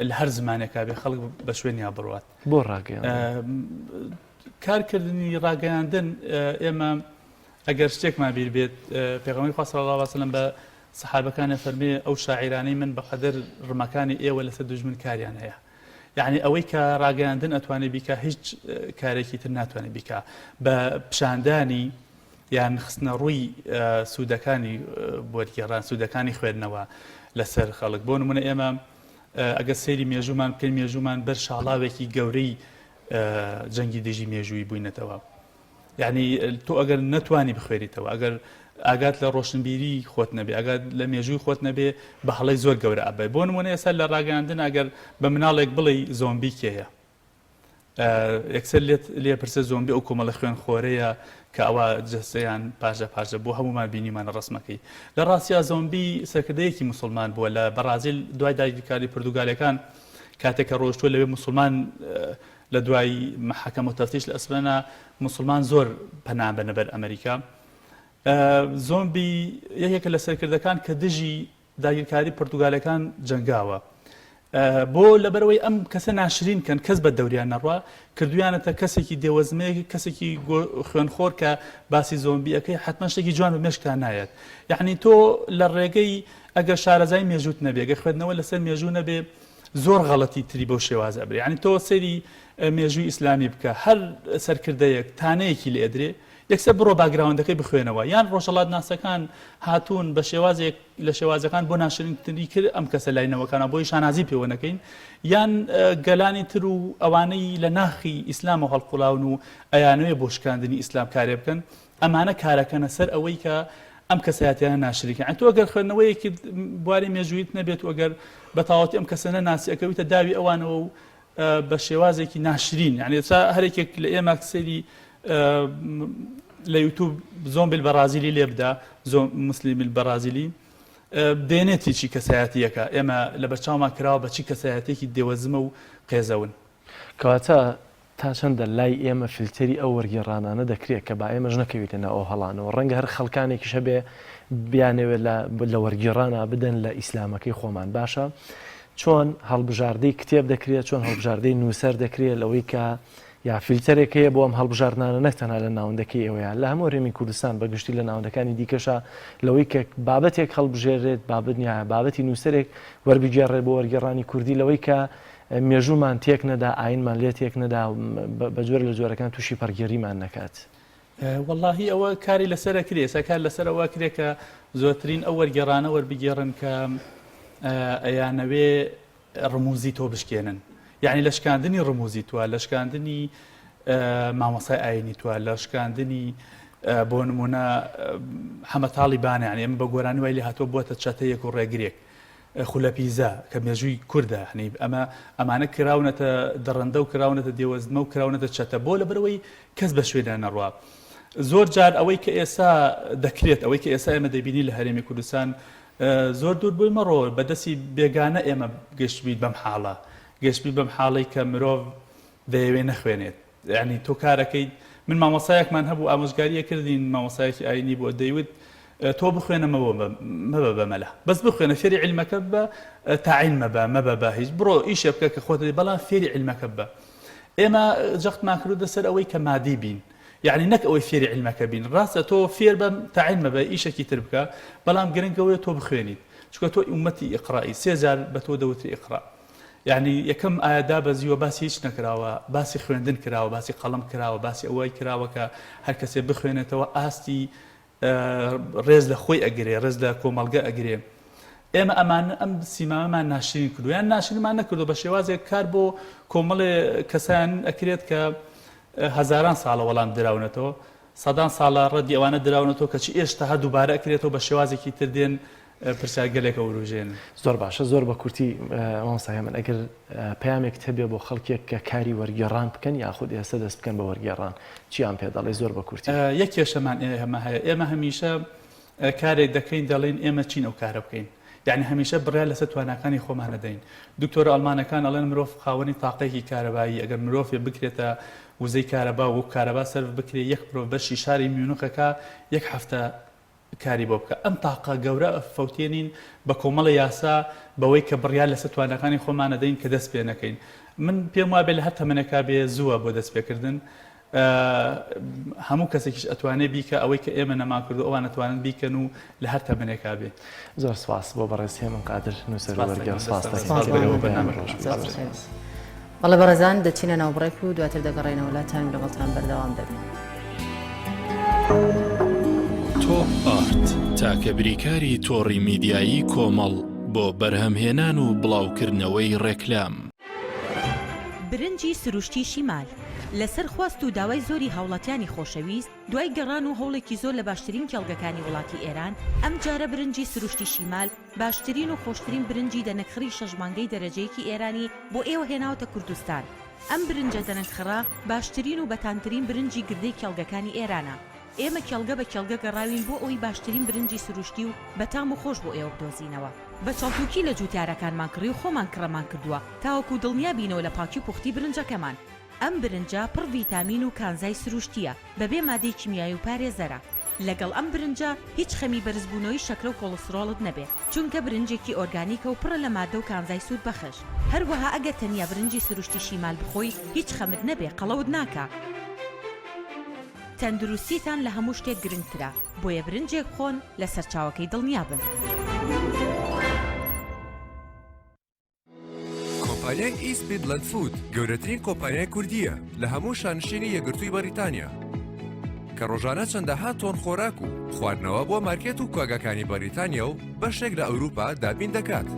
لە هەر زمانێکا بێ خەڵک بە شوێنیا بڕوات بۆ ڕاگەیاندن کارکردنی ڕاگەیاندن ئێمە ئەگەر شتێکمان بیر بێت پێغەمبەری خوا صلی اللە علیه وسلم بە سەحابەکان فەرمێ ئەو شاعیرانەی من بەقەدەر ڕمەکانی ئێوە لەسەر دوژمن کاریان هەیە یعنی ئەوەی کە ڕاگەیاندن ئەتوانێت بیکا هیچ کارێکی تر ناتوانێت بیکا بە پیشاندانی یان خستنە ڕووی سوودەکانی وەرگێڕان سوودەکانی خوێندنەوە لەسەر خەڵک بۆ نمونە ئێمە ئەگەر سەیری مێژوومان بکەین مێژوومان بەر شاڵاوێکی گەورەی جەنگی دژی مێژووی بووینەتەوە یعنی تۆ ئەگەر نەتوانی بخوێنیتەوە ئەگەر ئاگات لە ڕۆشنبیری خۆت نەبێ ئەگەر لە مێژووی خۆت نەبێ بە هەڵی زۆر گەورە ئەبێ بۆ نمونە ئێستا لە ڕاگەیاندن ئەگەر بە مناڵێک بڵێ زۆمبی کێیە؟ یەکسەر لێت لێ پرسە زۆمبی ئەو کۆمەڵە خوێن خۆرەیە کە ئەوە جەستەیان پارچە پارچە بوو هەموومان بینیمانە ڕسمەکەی لە ڕاستیا زۆمبی سەرکردەیەکی موسڵمان بووە لە بەڕازیل دوای داگیرکاری پرتوگالەکان کاتێک کە ڕۆشتووە لەوێ موسڵمان لە دوای محاکەمە و تەفتیش لە ئەسپەنا موسڵمان زۆر پەنا بەنە بەر ئەمریکا زۆمبی یەکێکە لە سەرکردەکان کە دژی داگیرکاری پرتوگالەکان جەنگاوە بۆ لەبەرەوەی ئەم کەسە ناشرین کەن کەس بە دەوریان نەڕوا کردویانەتە کەسێکی دێوەزمەیەک کەسێکی خوێنخۆر کە باسی زۆمبیەکەی حتمما شتێکی جوان بە مێشکتان نایەت یعنی تۆ لە ڕێگەی ئەگەر شارەزای مێژووت نەبێ گە خوێندنەوە لەسەر مێژوو نەبێ زۆر غەڵەتی تری بەو شێوازە ئەبرێ یعنی تۆ سەیری مێژووی ئیسلامی بکە هەر سەرکردەیەک تانەیەکی لێ ئەدرێ یەکسەر بڕۆ background ەکەی بخوێنەوە یان ڕۆژهەڵاتناسەکان هاتوون بە شێوازێک لە شێوازەکان بۆ ناشرینتری کرد ئەم کەسە لای نەوەکانە بۆی شانازی پێوە نەکەین یان گەلانی تر و ئەوانەی لە ناخی ئیسلامەوە هەڵقوڵاون و ئەیانەوێ بۆ شکاندنی ئیسلام کارێ بکەن ئەمانە کارەکەنە سەر ئەوەی کە ئەم کەسایەتیانە ناشرینکەن یانی تۆ ئەگەر خوێندنەوەیەکی بواری مێژوویت نەبێت و ئەگەر بە تەواوەتی ئەم کەسە نەناسی ئەکەویتە داوی ئەوانەوە و بە شێوازێکی ناشرین یعنی ئێستا هەرێکێک لە ئێمە سەیری لە یوتوب زۆمبیل بەڕازیلی لێ بدا زۆم مسلیمیل بەڕازیلی دێنێتی چی کەسایەتیەکە ئێمە لە بەرچاومان کراوە بە چی کەسایەتێکی دێوەزمە و قێزەون. کەواتە تا چەندە لای ئێمە فلتەری ئەو وەرگێڕانانە دەکرێت کە با ئێمەش نەکەویتە ناو ئەو هەڵانەوە، ڕەنگە هەر خەڵکانێکیش هەبێ بیانەوێت لە لە وەرگێڕانا بدەن لە ئیسلامەکەی خۆمان باشە چۆن هەڵبژاردەی کتێب دەکرێت چۆن هەڵبژاردەی نووسەر دەکرێت لەوەی کە یا فیلتەرێک هەیە بۆ ئەم هەڵبژاردنانە نەک تەنها لە ناوەندەکەی ئێوەیە لە هەموو هەرێمی کوردستان بە گشتی لە ناوەندەکانی دیکەشا لەوەی کە بابەتێک هەڵبژێرێت بابەت یا بابەتی نووسەرێک وەربگێڕێت بۆ وەرگێڕانی کوردی لەوەی کە مێژوومان تێک نەدا، ئاینمان لێ تێک نەدا، بە جۆرێک لە جۆرەکان تووشی پەڕگێڕیمان نەکات. وەڵاهی ئەوە کاری لەسەر ئەکرێ، ئێستا کار لەسەر ئەوە ئەکرێ کە زۆرترین ئەو وەرگێڕانە وەربگێڕن کە ئەیانەوێ ڕموزی تۆ بشکێنن. یعنی لە شکاندنی ڕموزی تۆ، لە شکاندنی مامۆستای ئاینی تۆ، لە شکاندنی بۆ نمونە حەمەتاڵی بانە، یعنی ئێمە بە گۆرانی وای لێ هاتووە بووەتە چەتەیەک و ڕێگرێک. خولەپیزە کە مێژووی کوردە یانی ئەمە ئەمانە کراونەتە دڕندە و کراونەتە دێوەزمە و کراونەتە چەتە بۆ لەبەرەوەی کەس بە شوێنیان نەڕوا زۆر جار ئەوەی کە ئێستا دەکرێت ئەوەی کە ئێستا ئێمە دەبینی لە هەرێمی کوردستان زۆر دوور بۆی مەڕۆ بەدەستی بێگانە ئێمە گەشتبیت بەم حاڵە گەشتبی بەم حاڵی کە مرۆڤ دەیەوێ نەخوێنێت یانی تۆ کارەکەیت من مامۆستایەکمان هەبوو ئامۆژگاریە کردین مامۆستایەکی ئاینی بووە دەیوت تۆ بخوێنە مەبە بە مەلا بەس بخوێنە فێری عیلمەکە بە تاعین مەبە مەبە بە هیچ بڕۆ ئیشێ بکە کە خۆت بەڵام فێری عیلمەکە بە ئێمە جەختمان کردە سەر ئەوەی کە مادی بین یعنی نەک ئەوەی فێری عیلمەکە بین ڕاستە تۆ فێر بە تاعین مەبە ئیشێکی تر بکە بەڵام گرنگەوەی تۆ بخوێنیت چونکە تۆ ئومەتی ئیقرائی سێ جار بە تۆ دەوتری ئیقرا یانی یەکەم ئایا دابەزیوە باسی هیچ نەکراوە باسی خوێندن کراوە باسی قەڵەم کراوە باسی ئەوەی کراوە کە هەر کەسێ بخوێنێتەوە ئاستی ڕێز لە خۆی ئەگرێ ڕێز لە کۆمەڵگە ئەگرێ ئێمە ئەمان ئەم سیمامەمان ناشرین کردو یان ناشرینمان نەکردو بە شێوازێک کار بۆ کۆمەڵێ کەسان ئەکرێت کە هەزاران ساڵە وەڵام دراونەتەوە سەدان ساڵە ڕەدی ئەوانە دراونەتەوە کەچی ئێشتا هەر دووبارە ئەکرێتەوە بە شێوازێکی تر دێن پرسیارگەلێک ئەوروژێنن. زۆر باشە زۆر بە کورتی مامۆستا هێمن ئەگەر پەیامێکت هەبێ بۆ خەڵکێک کە کاری وەرگێڕان بکەن یاخود ئێستا دەست بکەن بە وەرگێڕان چیان پێ دەڵێی زۆر بە کورتی؟ یەک کێشەمان ئێمە هەیە ئێمە هەمیشە کارێک دەکەین دەڵێین ئێمە چین ئەو کارە بکەین یعنی هەمیشە بڕیار لەسەر تواناکانی خۆمان ئەدەین دکتۆرە ئەڵمانەکان ئەڵێن مرۆڤ خاوەنی تاقەیەکی کارەبایی ئەگەر مرۆڤێ بکرێتە وزەی کارەبا و کارەبا سەرف بکرێ یەک مرۆڤ بەشی شاری میونخەکە یەک هەفتە کاری بۆ بکە ئەم تاقە گەورە ئەفەوتێنین بە کۆمەڵە یاسا بەوەی کە بڕیار لەسەر تواناکانی خۆمان ئەدەین کە دەست پێ نەکەین من پێم وابێ لە هەر تەمەنێکا بێ زووە بۆ دەست پێکردن هەموو کەسێکیش ئەتوانێ بیکە ئەوەی کە ئێمە نەمان کردو ئەوان ئەتوانن بیکەن و لە هەر تەمەنێکا بێ. زۆر سپاس بۆ بەڕێز هێمن قادر نووسەر و سپاس وەرگێڕ دەکەم سپاس دەستتان دەکەین سپاس کە بۆ ئێوە بەرنامەی بەرنامەی ڕۆژ خۆش بوو. بێت. زۆر سپاس. بەڵێ بەڕێزان دەچینە ناو بڕێک و دواتر دەگەڕێینەوە لاتان و لەگەڵتان بەردەوام دەبین. تۆپ ئارت تاکە بریکاری تۆڕی میدیایی کۆمەڵ بۆ بەرهەمهێنان و بڵاوکردنەوەی ڕێکلام. برنجی سروشتی شیمال، لەسەر خواست و داوای زۆری هاوڵاتیانی خۆشەویست، دوای گەڕان و هەوڵێکی زۆر لە باشترین کێڵگەکانی وڵاتی ئێران، ئەمجارە برنجی سروشتی شیمال باشترین و خۆشترین برنجی دەنەکخڕی شەش مانگەی دەرەجەیەکی ئێرانی بۆ ئێوە هێناوەتە کوردستان. ئەم برنجە دەنک خڕە باشترین و بەتامترین برنجی گردەی کێڵگەکانی ئێرانە. ئێمە کێڵگە بە کێڵگە گەڕاوین بۆ ئەوەی باشترین برنجی سروشتی و بەتام و خۆش بۆ ئێوە بدۆزینەوە. بە چەڵتوکی لە جووتیارەکانمان کڕی و خۆمان کڕەمان کردووە تاوەکو دڵنیا بینەوە لە پاکی و پوختی برنجەکەمان. ئەم برنجە پڕ ڤیتامین و کانزای سروشتییە، بەبێ مادەی کیمیایی و پارێزەرە. لەگەڵ ئەم برنجە هیچ خەمی بەرزبوونەوەی شەکرە و کۆڵسترۆڵت نەبێ، چونکە برنجێکی ئۆرگانیکە و پڕە لە مادە و کانزای سوودبەخش. هەروەها ئەگەر تەنیا برنجی سروشتی شیمال بخۆی هیچ خەمت نەبێ قەڵەوت ناکا. تەندروستیتان لە هەموو شتێک گرنگترە، بۆیە برنجێک بخۆن لە سەرچاوەکەی دڵنیابن. کۆمپانیای ئیست میدلەند فود گەورەترین کۆمپانیای کوردییە لە هەموو شانشینی یەکگرتووی بەریتانیا کە ڕۆژانە چەندەها تۆن خۆراک و خواردنەوە بۆ مارکێت و کۆگاکانی بەریتانیا و بەشێک لە ئەوروپا دابین دەکات.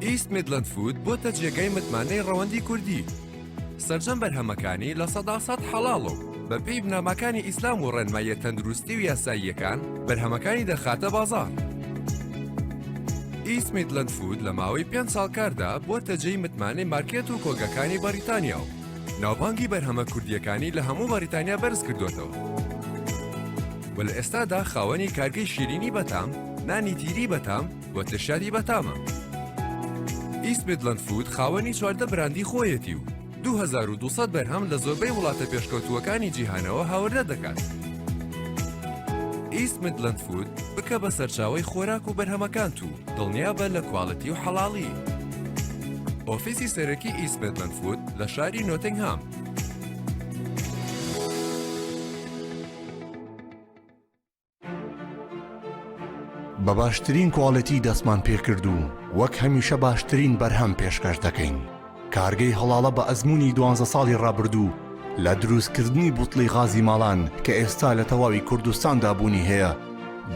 ئیست میدلەند فود بۆتە جێگای متمانەی ڕەوەندی کوردی. سەرجەم بەرهەمەکانی 100% حەڵاڵە و بەپێی بنەماکانی ئیسلام و ڕێنماییە تەندروستی و یاساییەکان بەرهەمەکانی دەخاتە بازاڕ. ئیست میدلەند فود لە ماوەی پێنج ساڵ کاردا بووەتە جێی متمانەی مارکێت و کۆگاکانی بەریتانیا و ناوبانگی بەرهەمە کوردییەکانی لە هەموو بەریتانیا بەرز کردووەتەوە و لە ئێستادا خاوەنی کارگەی شیرینی بەتام، نانی تیری بەتام و ترشیاتی بەتامە. ئیست میدلەند فود خاوەنی 14 براندی خۆیەتی و 2200 بەرهەم لە زۆربەی وڵاتە پێشکەوتووەکانی جیهانەوە هاوردە دەکات. ئیست میدلەند فود بکە بە سەرچاوەی خۆراک و بەرهەمەکانت و دڵنیابە لە quality و حەڵاڵی. ئۆفیسی سەرەکی ئیست میدلەند فود لە شاری نۆتنگهام. بە باشترین quality دەستمان پێکرد و وەک هەمیشە باشترین بەرهەم پێشکەش دەکەین. کارگەی هەڵاڵە بە ئەزموونی دوانزە ساڵی ڕابردوو لە دروستکردنی بوتڵی غازی ماڵان کە ئێستا لە تەواوی کوردستاندا بوونی هەیە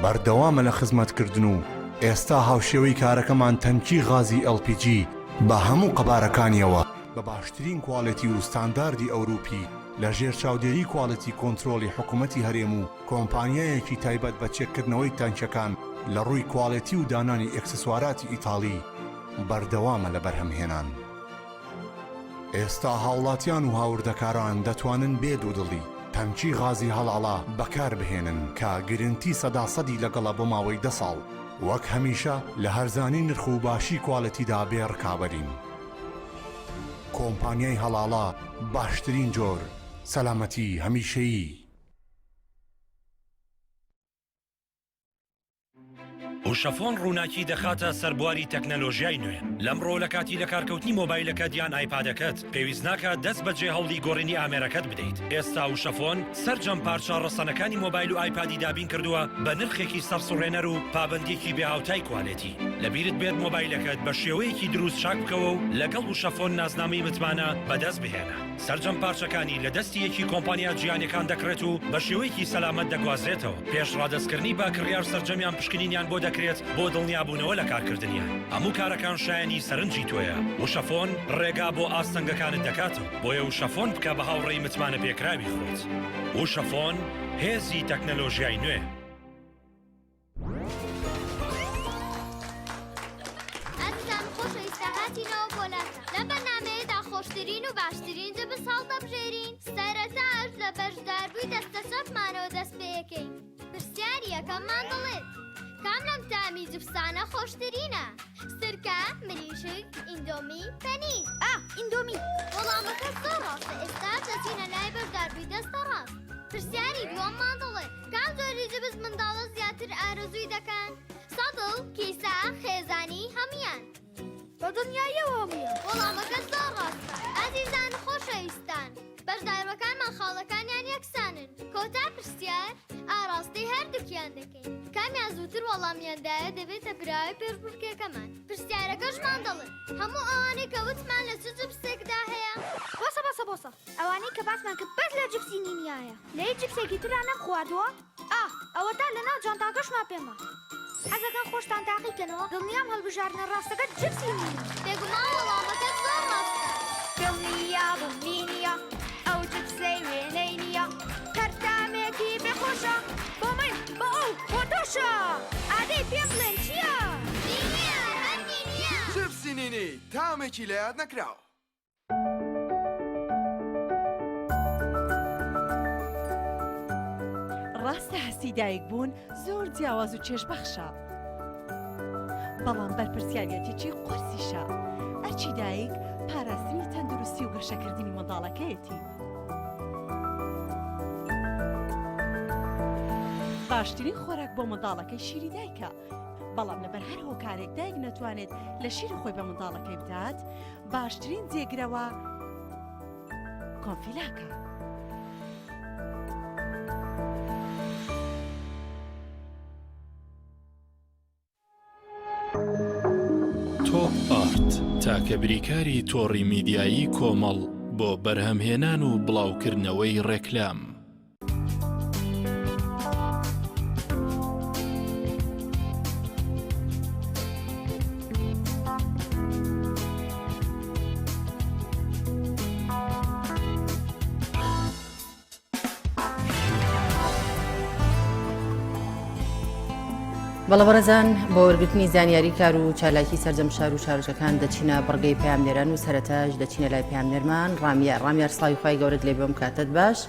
بەردەوامە لە خزمەتکردن و ئێستا هاوشێوەی کارەکەمان تەنکی غازی LPG بە هەموو قەبارەکانیەوە بە باشترین quality و ستانداردی ئەوروپی لە ژێر چاودێری quality control ی حکومەتی هەرێم و کۆمپانیایەکی تایبەت بە چێککردنەوەی تانکیەکان لە ڕووی quality و دانانی ئێکسسواراتی ئیتاڵی بەردەوامە لە بەرهەمهێنان. ئێستا هاوڵاتیان و هاوردەکاران دەتوانن بێ دوودڵی تانکی غازی هەڵاڵە بەکاربهێنن کە گرنتی سەدا سەدی لەگەڵە بۆ ماوەی دە ساڵ. وەک هەمیشە لە هەرزانی نرخ و باشی quality دا بێ ڕکابەرین. کۆمپانیای هەڵاڵە باشترین جۆر، سەلامەتی هەمیشەیی. وشەفۆن ڕووناکی دەخاتە سەر بواری تەکنەلۆژیای نوێ. لەمڕۆ لە کاتی لەکارکەوتنی مۆبایلەکەت یان ئایپادەکەت، پێویست ناکات دەست بەجێ هەوڵی گۆڕینی ئامێرەکەت بدەیت. ئێستا وشەفۆن سەرجەم پارچە ڕەسەنەکانی مۆبایل و ئایپادی دابین کردووە بە نرخێکی سەرسوڕهێنەر و پابەندییەکی بێهاوتای quality. لەبیرت بێت مۆبایلەکەت بە شێوەیەکی دروست چاک بکەوە و لەگەڵ وشەفۆن نازنامەی متمانە بەدەست بهێنە. سەرجەم پارچەکانی لە دەستی یەکی کۆمپانیا جیهانیەکان دەکڕێت و بە شێوەیەکی سەلامەت دەگوازرێتەوە، پێش ڕادەستکردنی بە کڕیار سەرجەمیان پشکنینیان بۆ دەکرێت بۆ دڵنیابوونەوە لە کارکردنیان. هەموو کارەکان شایەنی سەرنجی تۆیە. وشەفۆن ڕێگا بۆ ئاستەنگەکانت دەکاتەوە، بۆیە وشەفۆن بکە بە هاوڕێی متمانەپێکراوی خۆت. وشەفۆن، هێزی تەکنەلۆژیای نوێ. ئازیزان خۆشەویستە هاتینەوە بۆ لاتان لەم بەرنامەیەدا خۆشترین و باشترین جبس هەڵدەبژێرین سەرەتاش لە بەشداربووی دەستە چەپمانەوە دەست پێیەکەین پرسیاری یەکەممان دەڵێت کام لەم تامی جبسانە خۆشترینە سرکە مریشک ئیندۆمی پەنیر ئا ئیندۆمی وەڵامەکە زۆر ڕاستە ئێستا دەچینە لای بەشداربووی دەستە ڕاست پرسیاری دووەممان دەڵێت کام جۆری جبس منداڵە زیاتر ئارەزووی دەکەن؟ سەتڵ، کیسە، خێزانی، هەموویان. بە دڵنیاییەوە هەموویان. وەڵامەکە زۆر ڕاستە. ئازیزان و خۆشەویستان، بەشداربەکانمان خاڵەکانیان یەکسانن. کۆتا پرسیار ئاڕاستەی هەردووکیان دەکەین. کامیان زووتر وەڵامیان دایە دەبێتە براوەی پێشبڕکێکەمان. پرسیارەکەشمان دەڵێت، هەموو ئەوانەی کە وتمان لە چ جبسێکدا هەیە؟ بۆسە بۆسە بۆسە ئەوانەی کە باسمان کرد بەس لە جپسی نینیایە. لە هیچ جپسێکی ترا نەمخواردووە؟ ئاه ئەوەتا لەناو جانتاکەشما پێمە. حەزەکەن خۆشتان تاقی کەنەوە؟ دڵنیام هەڵبژاردنە ڕاستەکە جپسی نینیە. بێگومان وەڵامەکەت زۆر ڕاستە. دڵنیابم نینیە ئەو جپسەی وێنەی نییە هەر تامێکی بێ خۆشە بۆ من بۆ ئەو بۆ تۆشە ئادەی پێم بڵێن چییە؟ نینیە هەر نینیە. جپسی نینی تامێکی لەیاد نەکراو. ڕاستە هەستی دایک بوون زۆر جیاواز و چێژبەخشە، بەڵام بەرپرسیاریەتێکی قورسیشە. ئەرکی دایک پاراستنی تەندروستی و گەشەکردنی منداڵەکەیەتی. باشترین خۆراک بۆ منداڵەکەی شیری دایکە، بەڵام لەبەر هەر هۆکارێک دایک نەتوانێت لە شیری خۆی بە منداڵەکەی بدات، باشترین جێگرەوە کۆنفیلاکە. تۆپ ئارت تاکە بریکاری تۆڕی میدیایی کۆمەڵ بۆ بەرهەمهێنان و بڵاوکردنەوەی ڕێکلام. بەڵێ بەڕێزان بۆ وەرگرتنی زانیاری کار و چالاکی سەرجەم شار و شارۆچکەکان دەچینە بڕگەی پەیامنێران و سەرەتاش دەچینە لای پەیامنێرمان ڕامیار ڕامیار سڵاوی خوای گەورەت لێ بێم کاتت باش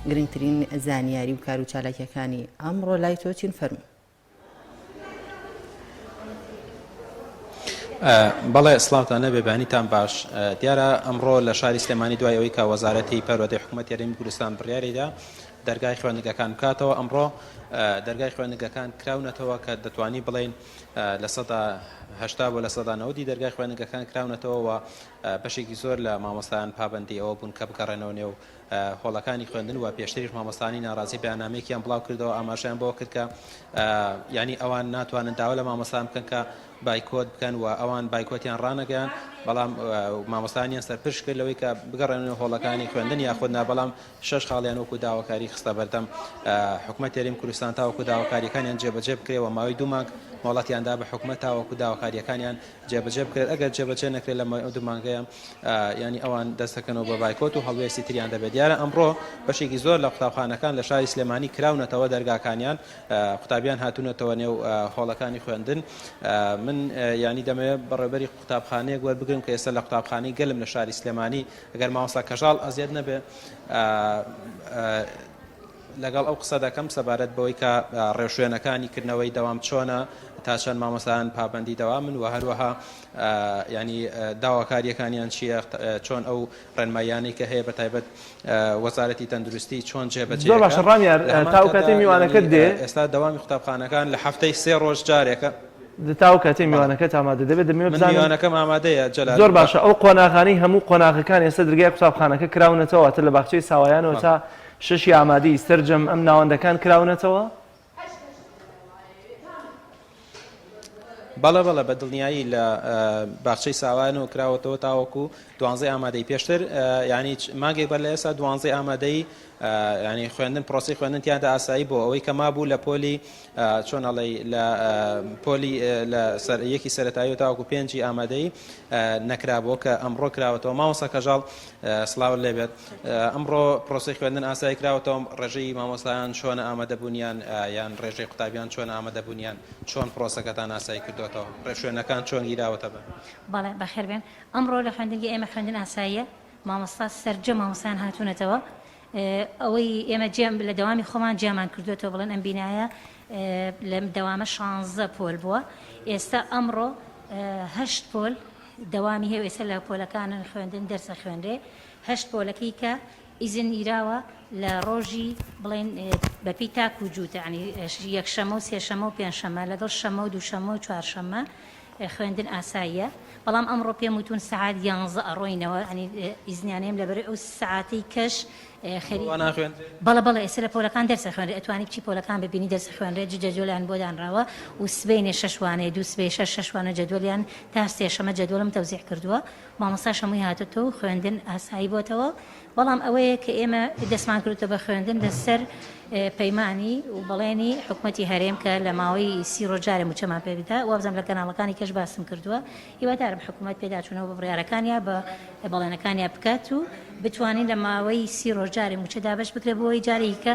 گرنگترین زانیاری و کار و چالاکیەکانی ئەمڕۆ لای تۆ چین فەرموو. بەڵێ سڵاوتان لێبێ بەیانیتان باش دیارە ئەمڕۆ لە شاری سلێمانی دوای ئەوەی کە وەزارەتی پەروەردەی حکوومەتی هەرێمی کوردستان بڕیاریدا دەرگای خوێندنگەکان بکاتەوە ئەمڕۆ دەرگای خوێندنگەکان کراونەتەوە کە دەتوانی بڵێین 80% بۆ 90% دەرگای خوێندنگەکان کراونەتەوە و بەشێکی زۆر لە مامۆستایان پابەندی ئەوە بوون کە بگەڕێنەوە نێو هۆڵەکانی خوێندن و پێشتریش مامۆستایانی ناڕازی بەیاننامەیەکیان بڵاو کردەوە ئاماژەیان بەوە کرد کە یانی ئەوان ناتوانن داوا لە مامۆستایان بکەن کە بایکۆت بکەن و ئەوان بایکۆتیان ڕانەگەیان بەڵام مامۆستایانیان سەرپرش کرد لەوەی کە بگەڕێنەوە هۆڵەکانی خوێندن یاخود نا بەڵام شەش خاڵیان وەکو داواکاری خستە بەردەم حکومەت هەرێمی کوردستان تاوەکو داواکاریەکانیان جێبەجێ بکرێ و ماوەی دوو مانگ مۆڵەتیان دا بە حکومەت تاوەکو داواکاریەکانیان جێبەجێ بکرێت ئەگەر جێبەجێ نەکرێت لە ماوەی ئەو دوو مانگەیە یانی ئەوان دەست دەکەنەوە بە بایکۆت و هەڵوێستی تریان دەبێت دیارە ئەمڕۆ بەشێکی زۆر لە قوتابخانەکان لە شاری سلێمانی کراونەتەوە دەرگاکانیان قوتابیان هاتوونەتەوە نێو هۆڵەکانی خوێندن من ینی دەمەوێت بەڕێوبەری قوتابخانەیەک وەربگرم کە ئێستا لە قوتابخانەی گەلم لە شاری سلێمانی ئەگەر مامۆستا کەژاڵ ئەزیەت نەبێ لەگەڵ ئەو قسە دەکەم سەبارەت بەوەی کە ڕێوشوێنەکانی کردنەوەی دەوام چۆنە، تا چەند مامۆستایان پابەندی دەوامن و هەروەها یانی داواکارییەکانیان چییە، چۆن ئەو ڕێنماییانەی کە هەیە بە تایبەت وەزارەتی تەندروستی چۆن جێبەجێ زۆر باشە ڕامیار لە هەمان تا ئەو کاتدا کاتەی یانی میوانەکەت دێ ئێستا دەوامی قوتابخانەکان لە هەفتەی سێ ڕۆژ جارێکە. تا ئەو کاتەی بەڵێ. میوانەکەت ئامادە دەبێت دەمەوێت من بزانم میوانەکەم ئامادەیە جەلال زۆر بە. باشە ئەو قۆناغانەی هەموو قۆناغەکان ئێستا درگای قوتابخانەکە کراونەتەوە واتە لە باخچەی ساوایانەوە بەڵێ. تا شەشی ئامادەیی سەرجەم ئەم ناوەندەکان کراونەتەوە؟ بەڵێ بەڵێ بە دڵنیایی لە باخچەی ساوایانەوە کراوەتەوە تاوەکو دوانزەی ئامادەی پێشتر ینی مانگێک بەر لە ئێستا دوانزەی ئامادەی ینی خوێندن پرۆسی خوێندن تیاندا ئاسایی بۆ ئەوەی کە مابوو لە پۆلی چۆن ئەڵێی لە پۆلی لە سەر یەکی سەرەتایی و تاوەکو پێنجی ئامادەیی نەکرابووە کە ئەمڕۆ کراوەتەوە مامۆستا کەژاڵ سڵاوت لێبێت ئەمڕۆ پرۆسەی خوێندن ئاسایی کراوەتەوە ڕێژەی مامۆستایان چۆنە ئامادەبوونیان یان ڕێژەی قوتابیان چۆن ئامادەبوونیان چۆن پرۆسەکەتان ئاسایی کردوێتەوە ڕێوشوێنەکان چۆن گیراوەتە بەر؟ بەڵێ بەخێر بێن ئەمڕۆ لە خوێندنگەی ئێمە خوێندن ئاساییە مامۆستا سەرجەم مامۆستایان هاتوونەتەوە ئەوەی ئێمە جێم لە دەوامی خۆمان جیامان کردوێتەوە بڵێن ئەم بینایە لەم دەوامە شانزە پۆل بووە ئێستا ئەمڕۆ هەشت پۆل دەوامی هەیە ئێستا لە پۆلەکانن خوێندن دەرسە خوێنرێ هەشت پۆلەکەی کە ئیزن ئیراوە لە ڕۆژی بڵێن بەپی تاک و جووت ینی یەکشەمە و سێشەمە و پێنجشەمە لەگەڵ شەمە و دووشەمە و چوارشەمە خوێندن ئاساییە بەڵام ئەمڕۆ پێم وتون سەعات یانزە ئەڕۆینەوە یانی ئیزنیان نەیم لەبەر ئەو سەعاتەی کەش خەریک وانە ئەخوێندرێ؟ بەڵێ بەڵێ ئێستا لە پۆلەکان دەرس ئەخوێنرێ ئەتوانی بچی پۆلەکان ببینی دەرس ئەخوێنرێ جدەجۆلیان بۆ دانراوە و سبەینێ شەش وانەیە دوو سبەی شەش شەش وانە جەدوەلیان تا سێشەمە جەدوەلم تەوزیع کردووە مامۆستاش هەمووی هاتۆتەوە و خوێندن ئاسایی بۆتەوە بەڵام ئەوەیە کە ئێمە دەستمان کردووە بە خوێندن لەسەر پەیمانی و بەڵێنی حکومەتی هەرێم کە لە ماوەی سی ڕۆژ جارێ مووچەمان پێ بدا، وابزانم لە کەناڵەکانی کەش باسم کردووە، هیوادارم حکومەت پێداچوونەوە بە بڕیارەکانیا بە بەڵێنەکانیا بکات و بتوانین لە ماوەی سی ڕۆژ جارێ مووچە دابەش بکرێت بۆ ئەوەی جارێکی کە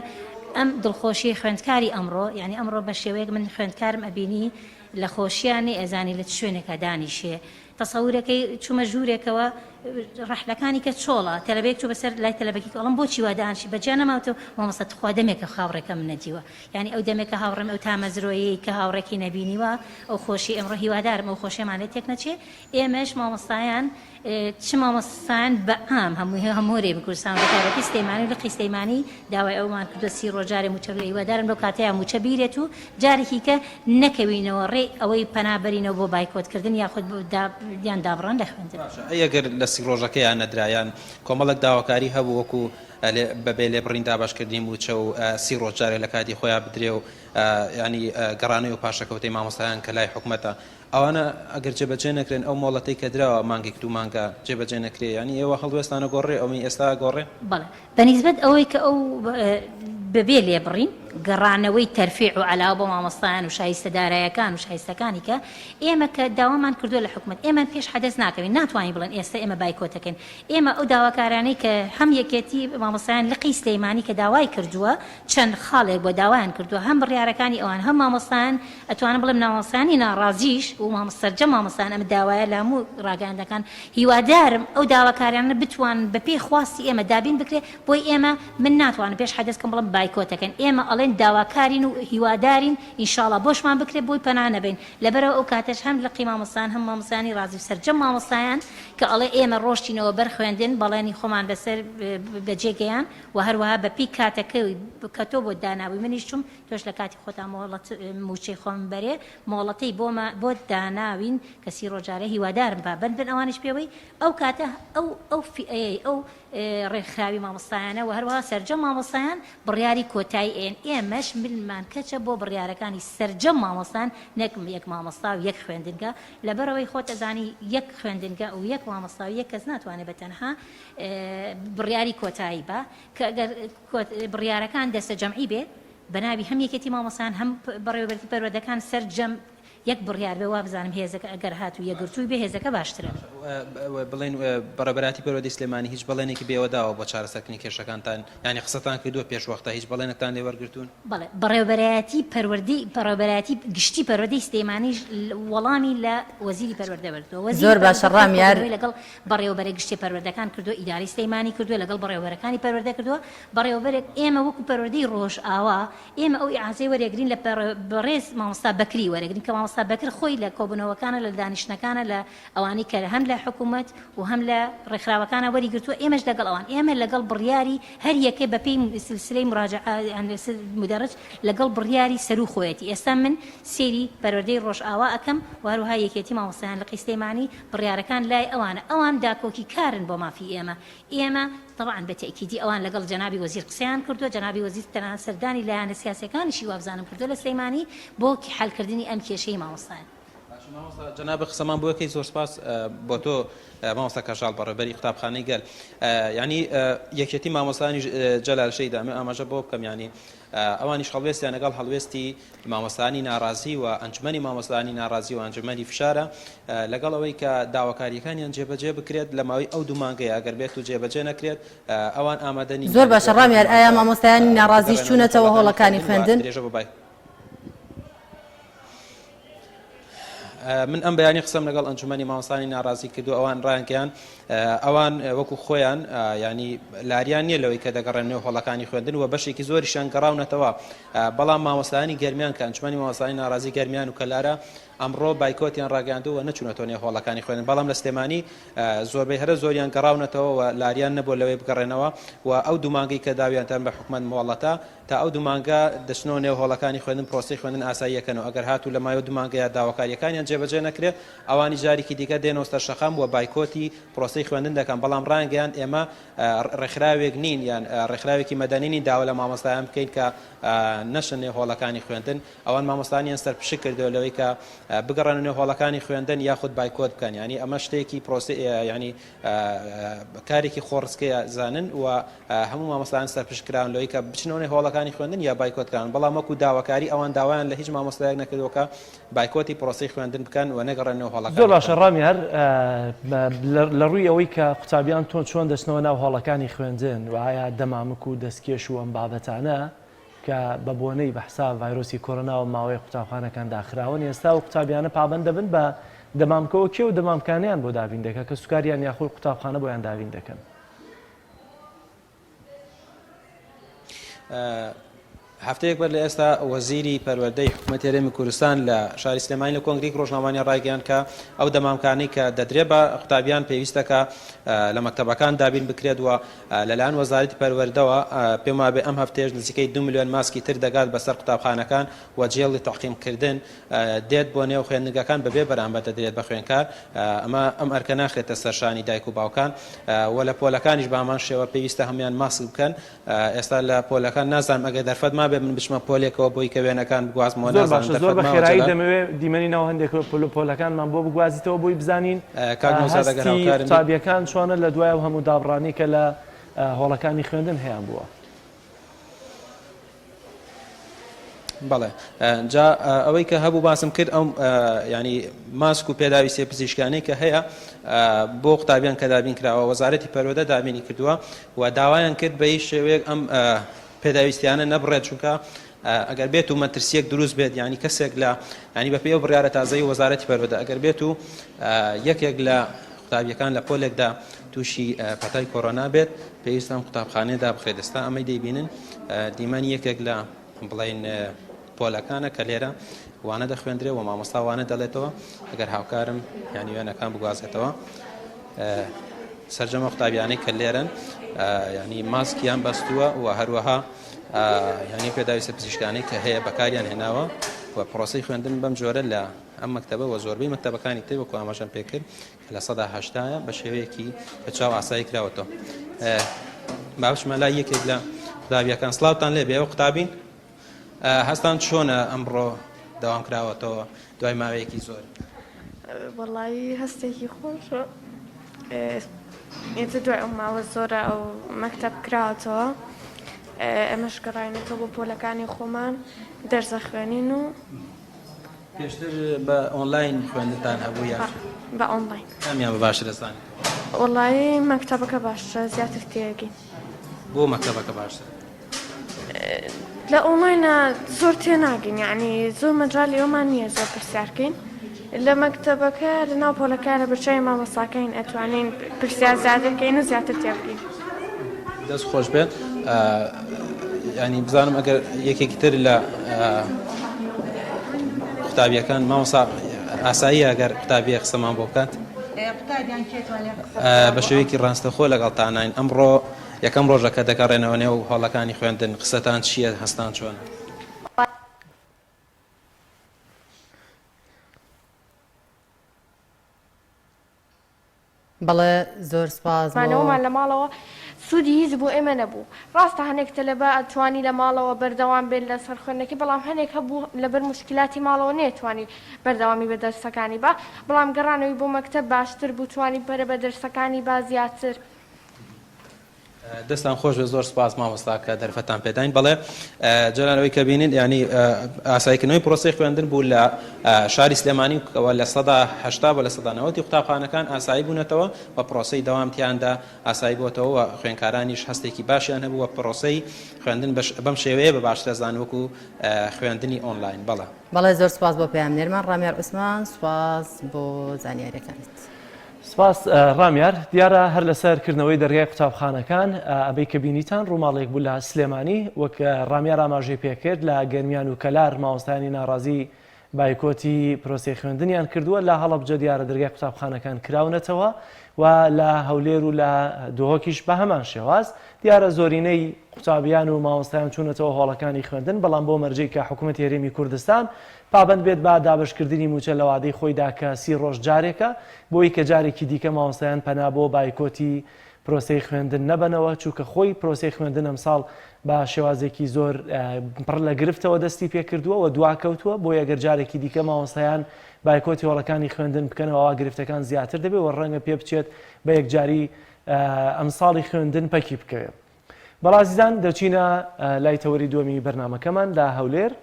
ئەم دڵخۆشیەی خوێندکاری ئەمڕۆ یانی ئەمڕۆ بە شێوەیەک من خوێندکارم ئەبینی لە خۆشیان نەیئەزانی لە چ شوێنێکا دانیشێ تەسەورەکەی چوومە ژوورێکەوە. ڕەحلەکانی کە چۆڵە تەلەبەیەک چوو بەسەر لای تەلەبەکی کە ئەڵێم بۆچی وا دانیشتی بەجیا نەماوتەوە مامۆستا تخوا دەمێکە هاوڕێکەم نەدیوە یانی ئەو دەمێکە هاوڕێم ئەو تامەزرۆیەی کە هاوڕێکی نەبینیوە ئەو خۆشی ئەمڕۆ هیوادارم ئەو خۆشیەمان لێ تێک نەچێ ئێمەش مامۆستایان چ مامۆستایان بە عام هەموو هەموو هەرێمی کوردستان بە تایبەتی سلێمانی و لقی سلێمانی داوای ئەومان کردووە سی ڕۆژ جارێ مووچە بدرێ هیوادارم لەو کاتەیا مووچە بیرێت و جارێکی کە نەکەوینەوە ڕێی ئەوەی پەنا بەرینەوە بۆ بایکۆت کردن یاخود یان دابڕان لە خوێندن. باشە ئەی ئەگەر لە سی ڕۆژەکەیا نەدرا یان کۆمەڵێک داواکاری هەبوو وەکو بەبێ لێبڕین دابەشکردنی مووچە و سی ڕۆژ جارێ لە کاتی خۆیا بدرێ و یانی گەڕانەوەی و پاشەکەوتەی مامۆستایان کە لای حکومەتە ئەوانە ئەگەر جێبەجێ نەکرێن ئەو مۆڵەتەی کە دراوە مانگێک دوو مانگە جێبەجێ نەکرێ یانی ئێوە هەڵوێستان ئەگۆڕێ ئەوەی ئێستا ئەگۆڕێ؟ بەڵێ بە نیسبەت ئەوەی کە ئەو بەبێ لێبڕین گەڕانەوەی تەرفیع و عەلاوە بۆ مامۆستایان و شایستە دارایەکان و شایستەکانی کە ئێمە کە داوامان کردووە لە حکومەت ئێمە پێش حەدەس ناکەوین ناتوانین بڵێن ئێستا ئێمە بایکۆتەکەین ئێمە ئەو داواکارانەی کە هەم یەکێتی مامۆستایان لقی سلێمانی کە داوای کردووە چەند خاڵێک بۆ داوایان کردووە هەم بڕیارەکانی ئەوان هەم مامۆستایان ئەتوانم بڵێم مامۆستایانی ناڕازیش و سەرجەم مامۆستایان ئەم داوایە لە هەموو ڕاگەیاندنەکان هیوادارم ئەو داواکاریانە بتوانن بە پێی خواستی ئێمە دابین بکرێ بۆی ئێمە من ناتوانم پێش حەدەس کەم بڵێم بایکۆتەکەن ئێمە ئەڵێن داواکارین و هیوادارین ئینشاڵا بۆشمان بکرێ بۆی پەنا نەبەین لەبەرئەوە ئەو کاتەش هەم لقی مامۆستایان هەم مامۆستایانی ڕازی و سەرجەم مامۆستایان کە ئەڵێ ئێمە ڕۆشتینەوە بەر خوێندن بەڵێنی خۆمان بەسەر بەجێ گەیان و هەروەها بە پێی کاتەکەی کە تۆ بۆت دانابووی منیش چووم تۆش لە کاتی خۆتا مۆڵەت مووچەی خۆم بەرێ مۆڵەتەی بۆمە بۆت داناوین کە سی ڕۆژ جارێ هیوادارم پابەند بن ئەوانیش پێوەی ئەو کاتە ئەو ئەو فیئەیەی ئەو ڕێکخراوی مامۆستایانە و هەروەها سەرجەم مامۆستایان بڕیاری کۆتایی ئەیەن ئێمەش ملمان کەچە بۆ بڕیارەکانی سەرجەم مامۆستان نەک یەک مامۆستا و یەک خوێندنگە لەبەرئەوەی خۆت ئەزانی یەک خوێندنگە و یەک مامۆستا و یەک کەس ناتوانێت بە تەنها بڕیاری کۆتایی با کە گەر بڕیارەکان دەستەجەمعی بێ بەناوی هەم یەکێتی مامۆستایان هەم بەڕێوەبەرێتی پەروەردەکان سەرجەم یەک بڕیار بێ وابزانم هێزەکە ئەگەر هاتوو یەکگرتووی بێ هێزەکە باشترە. بڵێن بەڕێوەبەرایەتی پەروەردەی سلێمانی هیچ بەڵێنێکی بە ئێوە داوە بۆ چارەسەرکردنی کێشەکانتان یانی قسەتان کردووە پێش وەختە هیچ بەڵێنێکتان لێ وەرگرتوون؟ بەڵێ بەڕێوەبەرایەتی پەروەردەی بەڕێوەبەرایەتی گشتی پەروەردەی سلێمانیش وەڵامی لە وەزیری پەروەردە وەرگرتووە وەزیری زۆر باشە پەروەردە ڕامیار. کۆبوونەوەی لەگەڵ بەڕێوەبەرە گشتیە پەروەردەکان کردووە ئیدارەی سلێمانی کردووە لەگەڵ بەڕێوەبەرەکانی پەروەردە کردووە بەڕێوەبەرێک ئێمە وەکو پەروەردەی ڕۆژئاوا ئێمە ئەو ئیعازەی وەرێگرین لە بەڕێز مامۆستا بەکری وەرەگرین کە مامۆستا بەکر خۆی لە کۆبوونەوەکانە لە دانیشتنەکانە لە ئەوانەی کە هەم لە حکوومەت و هەم لە ڕێکخراوەکانە وەری گرتووە ئێمەش لەگەڵ ئەوان ئێمە لەگەڵ بڕیاری هەر یەکەی بە پێی سلسلەی مراجعە یان مدەرج لەگەڵ بڕیاری سەروو خۆیەتی ئێستا من سەیری پەروەردەی ڕۆژئاوا ئەکەم و هەروەها یەکێتی مامۆستایان لقی سلێمانی بڕیارەکان لای ئەوانە ئەوان داکۆکیکارن بۆ مافی ئێمە ئێمە تەبعەن بە تەئکیدی ئەوان لەگەڵ جەنابی وەزیر قسەیان کردووە، جەنابی وەزیر تەنانەت سەردانی لایەنە سیاسیەکانیشی وابزانم کردووە لە سلەیمانی بۆ حەلکردنی ئەم کێشەی مامۆستایان. باشە مامۆستا جەنابت قسەمان بۆ ئەکەی زۆر سپاس بۆ تۆ مامۆستا کەژاڵ بەڕێوبەری قوتابخانەی گەل یانی یەکێتی مامۆستایانیش جەلال شەیدا ئەمەوێ ئاماژە بەوە بکەم یانی ئەوانیش هەڵوێستیان لەگەڵ هەڵوێستی مامۆستایانی ناڕازی و ئەنجومەنی مامۆستایانی ناڕازی و ئەنجومەنی فشارە لەگەڵ ئەوەی کە داواکارییەکانیان جێبەجێ بکرێت لە ماوەی ئەو دوو مانگەیە ئەگەر بێت و جێبەجێ نەکرێت ئەوان ئامادە نین زۆر باشە ڕامیار ئایا مامۆستایانی ناڕازیش چوونەتەوە هۆڵەکانی خوێندن؟ درێژە بە بای من ئەم بەیانی قسەم لەگەڵ ئەنجومەنی مامۆستایانی ناڕازی کردو ئەوان ڕایانگەیان ئەوان وەکو خۆیان ینی لاریان نییە لەوەی کە دەگەڕێن نێو هۆڵەکانی خوێندن و بەشێکی زۆریشیان گەڕاونەتەوە بەڵام مامۆستایانی گەرمیان کە ئەنجومەنی مامۆستایانی ناڕازی گەرمیان و کەلارە ئەمڕۆ بایکۆتیان ڕاگەیاندووە و نەچوونەتەوە نێو هۆڵەکانی خوێندن بەڵام لە سلێمانی زۆربەی هەرە زۆریان گەڕاونەتەوە و لاریان نەبووە لەوەی بگەڕێنەوە و ئەو دوو مانگەی کە داویانتان بە حکومەت مۆڵەتە تا ئەو دوو مانگە دەچنەوە نێو هۆڵەکانی خوێندن پرۆسەی خوێندن ئاسایی ئەکەنەوە ئەگەر هاتوو لە ماوەی دوو مانگەیا داواکارییەکانیان جێبەجێ نەکرێ ئەوانیش جارێکی دیکە دێنەوە سەر شەقام و بایکۆتی پرۆسەی خوێندن دەکەن بەڵام ڕایانگەیاند ئێمە ڕێکخراوێک نین یان ڕێکخراوێکی مەدەنی نین داوا لە مامۆستایان بکەین کە نەچنە نێو هۆڵەکانی خوێندن ئەوان مامۆستایانیان سەرپشک کردەوە لەوەی کە بگەڕێنە نێو هۆڵەکانی خوێندن یاخود بایکۆت بکەن یانی ئەمە شتێکی پرۆسەی یانی کارێکی خۆڕسکەیە زانن و هەموو مامۆستایان سەرپشک کراون لەوەی کە بچنەوە نێو هۆڵەکانی خوێندن یا بایکۆت کراون بەڵام وەکو داواکاری ئەوان داوایان لە هیچ مامۆستایەک نەکردووە کە بایکۆتی پرۆسەی خوێندن بکەن و نەگەڕێنەوە هۆڵەکانی زۆر باشە ڕامی هەر لە ڕووی ئەوەی کە قوتابیان تۆ چۆن دەچنەوە ناو هۆڵەکانی خوێندن و ئایا دەمامک و دەستکێش و ئەم بابەتانە کە بە بۆنەی بە حساب ڤایرۆسی کۆرۆناوە ماوەیە قوتابخانەکان داخراون ئێستا ئەو قوتابیانە پابەند دەبن بە. دەمامکەوە کێ و دەمامکانیان بۆ دابین دەکات کە سوکاریان یاخود قوتابخانە بۆیان دابین دەکەن؟ هەفتەیەک بەر لە ئێستا وەزیری پەروەردەی حکوومەتی هەرێمی کوردستان لە شاری سلێمانی لە کۆنگرەیەکی ڕۆژنامەوانی ڕایگەیاند کە ئەو دەمامکانەی کە دەدرێت بە قوتابیان پێویستە کە لە مەکتەبەکان دابین بکرێت و لەلایەن وەزارەتی پەروەردەوە پێم وابێ ئەم هەفتەیەش نزیکەی 2 ملیۆن ماسکی تر دەگات بەسەر قوتابخانەکان و جێڵی تەعقیمکردن دێت بۆ نێو خوێندنگەکان بەبێ بەرامبەر دەدرێت بە خوێندکار، ئەمە ئەم ئەرکە ناخرێتە سەر شانی دایک و باوکان و لە پۆلەکانیش بە هەمان شێوە پێویستە هەموویان ماسک بکەن، ئێستا لە پۆلەکان نازانم ئەگەر دەرفەت مابێت من بچمە پۆلێکەوە بۆی کە وێنەکان بگوازمەوە زۆر نازانم باشە زۆر دەرفەت بە ماوە خێرایی جەلال؟ دەمەوێت دیمەنی ناو هەندێک پۆل پۆلەکانمان بۆ بگوازیتەوە بۆی بزانین کاک نەوزاد ئەگەر هەستی هاوکارم بیت. قوتابیەکان چۆنە لە دوای ئەو هەموو دابڕانەی کە لە هۆڵەکانی خوێندن هەیان بووە. بەڵێ جا ئەوەی کە هەبوو باسم کرد ئەو ینی ماسک و پێداویستیە پزیشکانەی کە هەیە بۆ قوتابیان کە دابین کراوە وەزارەتی پەروەردە دابینی کردووە و داوایان کرد بە هیچ شێوەیەک ئەم پێداویستیانە نەبڕێت چونکە ئەگەر بێت و مەترسیەک دروست بێت ینی کەسێک لە ینی بەپێی ئەو بڕیارە تازەی وەزارەتی پەروەردە ئەگەر بێت و یەکێک لە قوتابیەکان لە پۆلێکدا تووشی پەتای کۆرۆنا بێت پێویستە ئەم قوتابخانەیە دابخرێت ئێستا ئەمەی دەیبینن دیمەنی یەکێک لە بڵین پۆلەکانە کە لێرە وانە دەخوێندرێ و مامۆستا وانە دەڵێتەوە ئەگەر هاوکارم یانی وێنەکان بگوازێتەوە سەرجەمە قوتابیانەی کە لێرن ینی ماسکیان بەستووە و هەروەها ینی پێداویستە پزیشکانەی کە هەیە بەکاریان هێناوە و پرۆسی خوێندن بەم جۆرە لە ئەم مەکتەبە و زۆربەی مەکتەبەکانی تر وەکو ئاماژەم پێکرد کە لە سەدا هەشتایە بە شێوەیەکی بە چاو ئاسایی کراوەتەوە. با بچمە لای یەکێک لە قوتابیەکان سڵاوتان لێ بێ ئێوە قوتابین هەستان چۆنە ئەمڕۆ دەوام کراوەتەوە دوای ماوەیەکی زۆر؟ وەڵایی هەستێکی خۆشە ئێتر دوای ئەو ماوە زۆرە ئەو مەکتەب کراوەتەوە ئێمەش گەڕاینەتەوە بۆ پۆلەکانی خۆمان دەرس ئەخوێنین و پێشتر بە ئۆنلاین خوێندنتان هەبوو یان بە ئۆنلاین؟ کامیان بە باشتر دەزانیت؟ وەڵایی مەکتەبەکە باشترە زیاتر تێئەگەین. بۆ مەکتەبەکە باشترە؟ لە ئۆنلاینە زۆر تێناگەین یەعنی زۆر مەجالی ئەومان نییە زۆر پرسیار کەین لە مەکتەبەکە لە ناو پۆلەکە لە بەرچاوی مامۆستاکەین ئەتوانین پرسیار زیاتر کەین و زیاتر تێبگەین. دەست خۆش بێت ینی بزانم ئەگەر یەکێکی تر لە قوتابیەکان مامۆسا ئاسایی ئەگەر قوتابیە قسەمان بۆ بکات بە شێوەیەکی ڕاستەخۆ لەگەڵتانین ئەمڕۆ یەکەم ڕۆژەکە دەگەڕێنەوە نێو هۆڵەکانی خوێندن قسەتان چییە هەستان چۆنە؟ بەڵێ زۆر سوپاس بۆ. مانەوەمان لە ماڵەوە سوودی هیچ بۆ ئێمە نەبوو. ڕاستە هەنێک تەلەبە توانی لە ماڵەوە بەردەوام بێت لەسەر خوێندنەکەی بەڵام هەنێک هەبوو لەبەر موشکیلاتی ماڵەوە نەیتوانی بەردەوامی بە دەرسەکانی با بەڵام گەڕانەوەی بۆ مەکتەب باشتر بوو توانی پەرە بە دەرسەکانی با زیاتر. دەستان خۆش بێت زۆر سپاس مامۆستا کە دەرفەتان پێداین بەڵێ جەلال ئەوەی کە بینین ینی ئاساییکردنەوەی پرۆسەی خوێندن بوو لە شاری سلێمانی کەەوە 80% بۆ 90% قوتابخانەکان ئاسایی بوونەتەوە و پرۆسەی دەوام تیاندا ئاسایی بۆتەوە و خوێنکارانیش هەستێکی باشیان هەبوو و پرۆسەی خوێندن بەم شێوەیە بە باشترە زان وەکو خوێندنی ئۆنلاین بەڵێ. بەڵێ زۆر سپاس بۆ پەیامنێرمان ڕامیار عوسمان سپاس بۆ زانیاریەکانت. سپاس ڕامیار، دیارە هەر لەسەر کردنەوەی دەرگای قوتابخانەکان ئەمەی کە بینیتان ڕووماڵێک بوو لە سلێمانی وەک ڕامیار ئاماژەی پێکرد لە گەرمیان و کەلار مامۆستایانی ناڕازی بایکۆتی پرۆسەی خوێندنیان کردووە لە هەڵەبجە دیارە دەرگای قوتابخانەکان کراونەتەوە و لە هەولێر و لە دهۆکیش بە هەمان شێواز دیارە زۆرینەی قوتابیان و مامۆستایان چوونەتەوە هۆڵەکانی خوێندن بەڵام بۆ مەرجەی کە حکوومەتی هەرێمی کوردستان پابەند بێت بە دابەشکردنی مووچە لە وادەی خۆیدا کە سی ڕۆژ جارێکە، بۆی کە جارێکی دیکە مامۆستایان پەنا بۆ بایکۆتی پرۆسەی خوێندن نەبەنەوە، چونکە خۆی پرۆسەی خوێندن ئەمساڵ بە شێوازێکی زۆر پڕ لە گرفتەوە دەستی پێکردووە و دواکەوتووە، بۆیە گەر جارێکی دیکە مامۆستایان بایکۆتی هۆڵەکانی خوێندن بکەنەوە ئەوا گرفتەکان زیاتر دەبێت و ڕەنگە پێبچێت بە یەکجاری ئەمساڵی خوێندن پەکی بکەوێت. بەڵازیزان دەچینە لای تەوەری دووەمی بەرنامەکەمان لە هەولێر.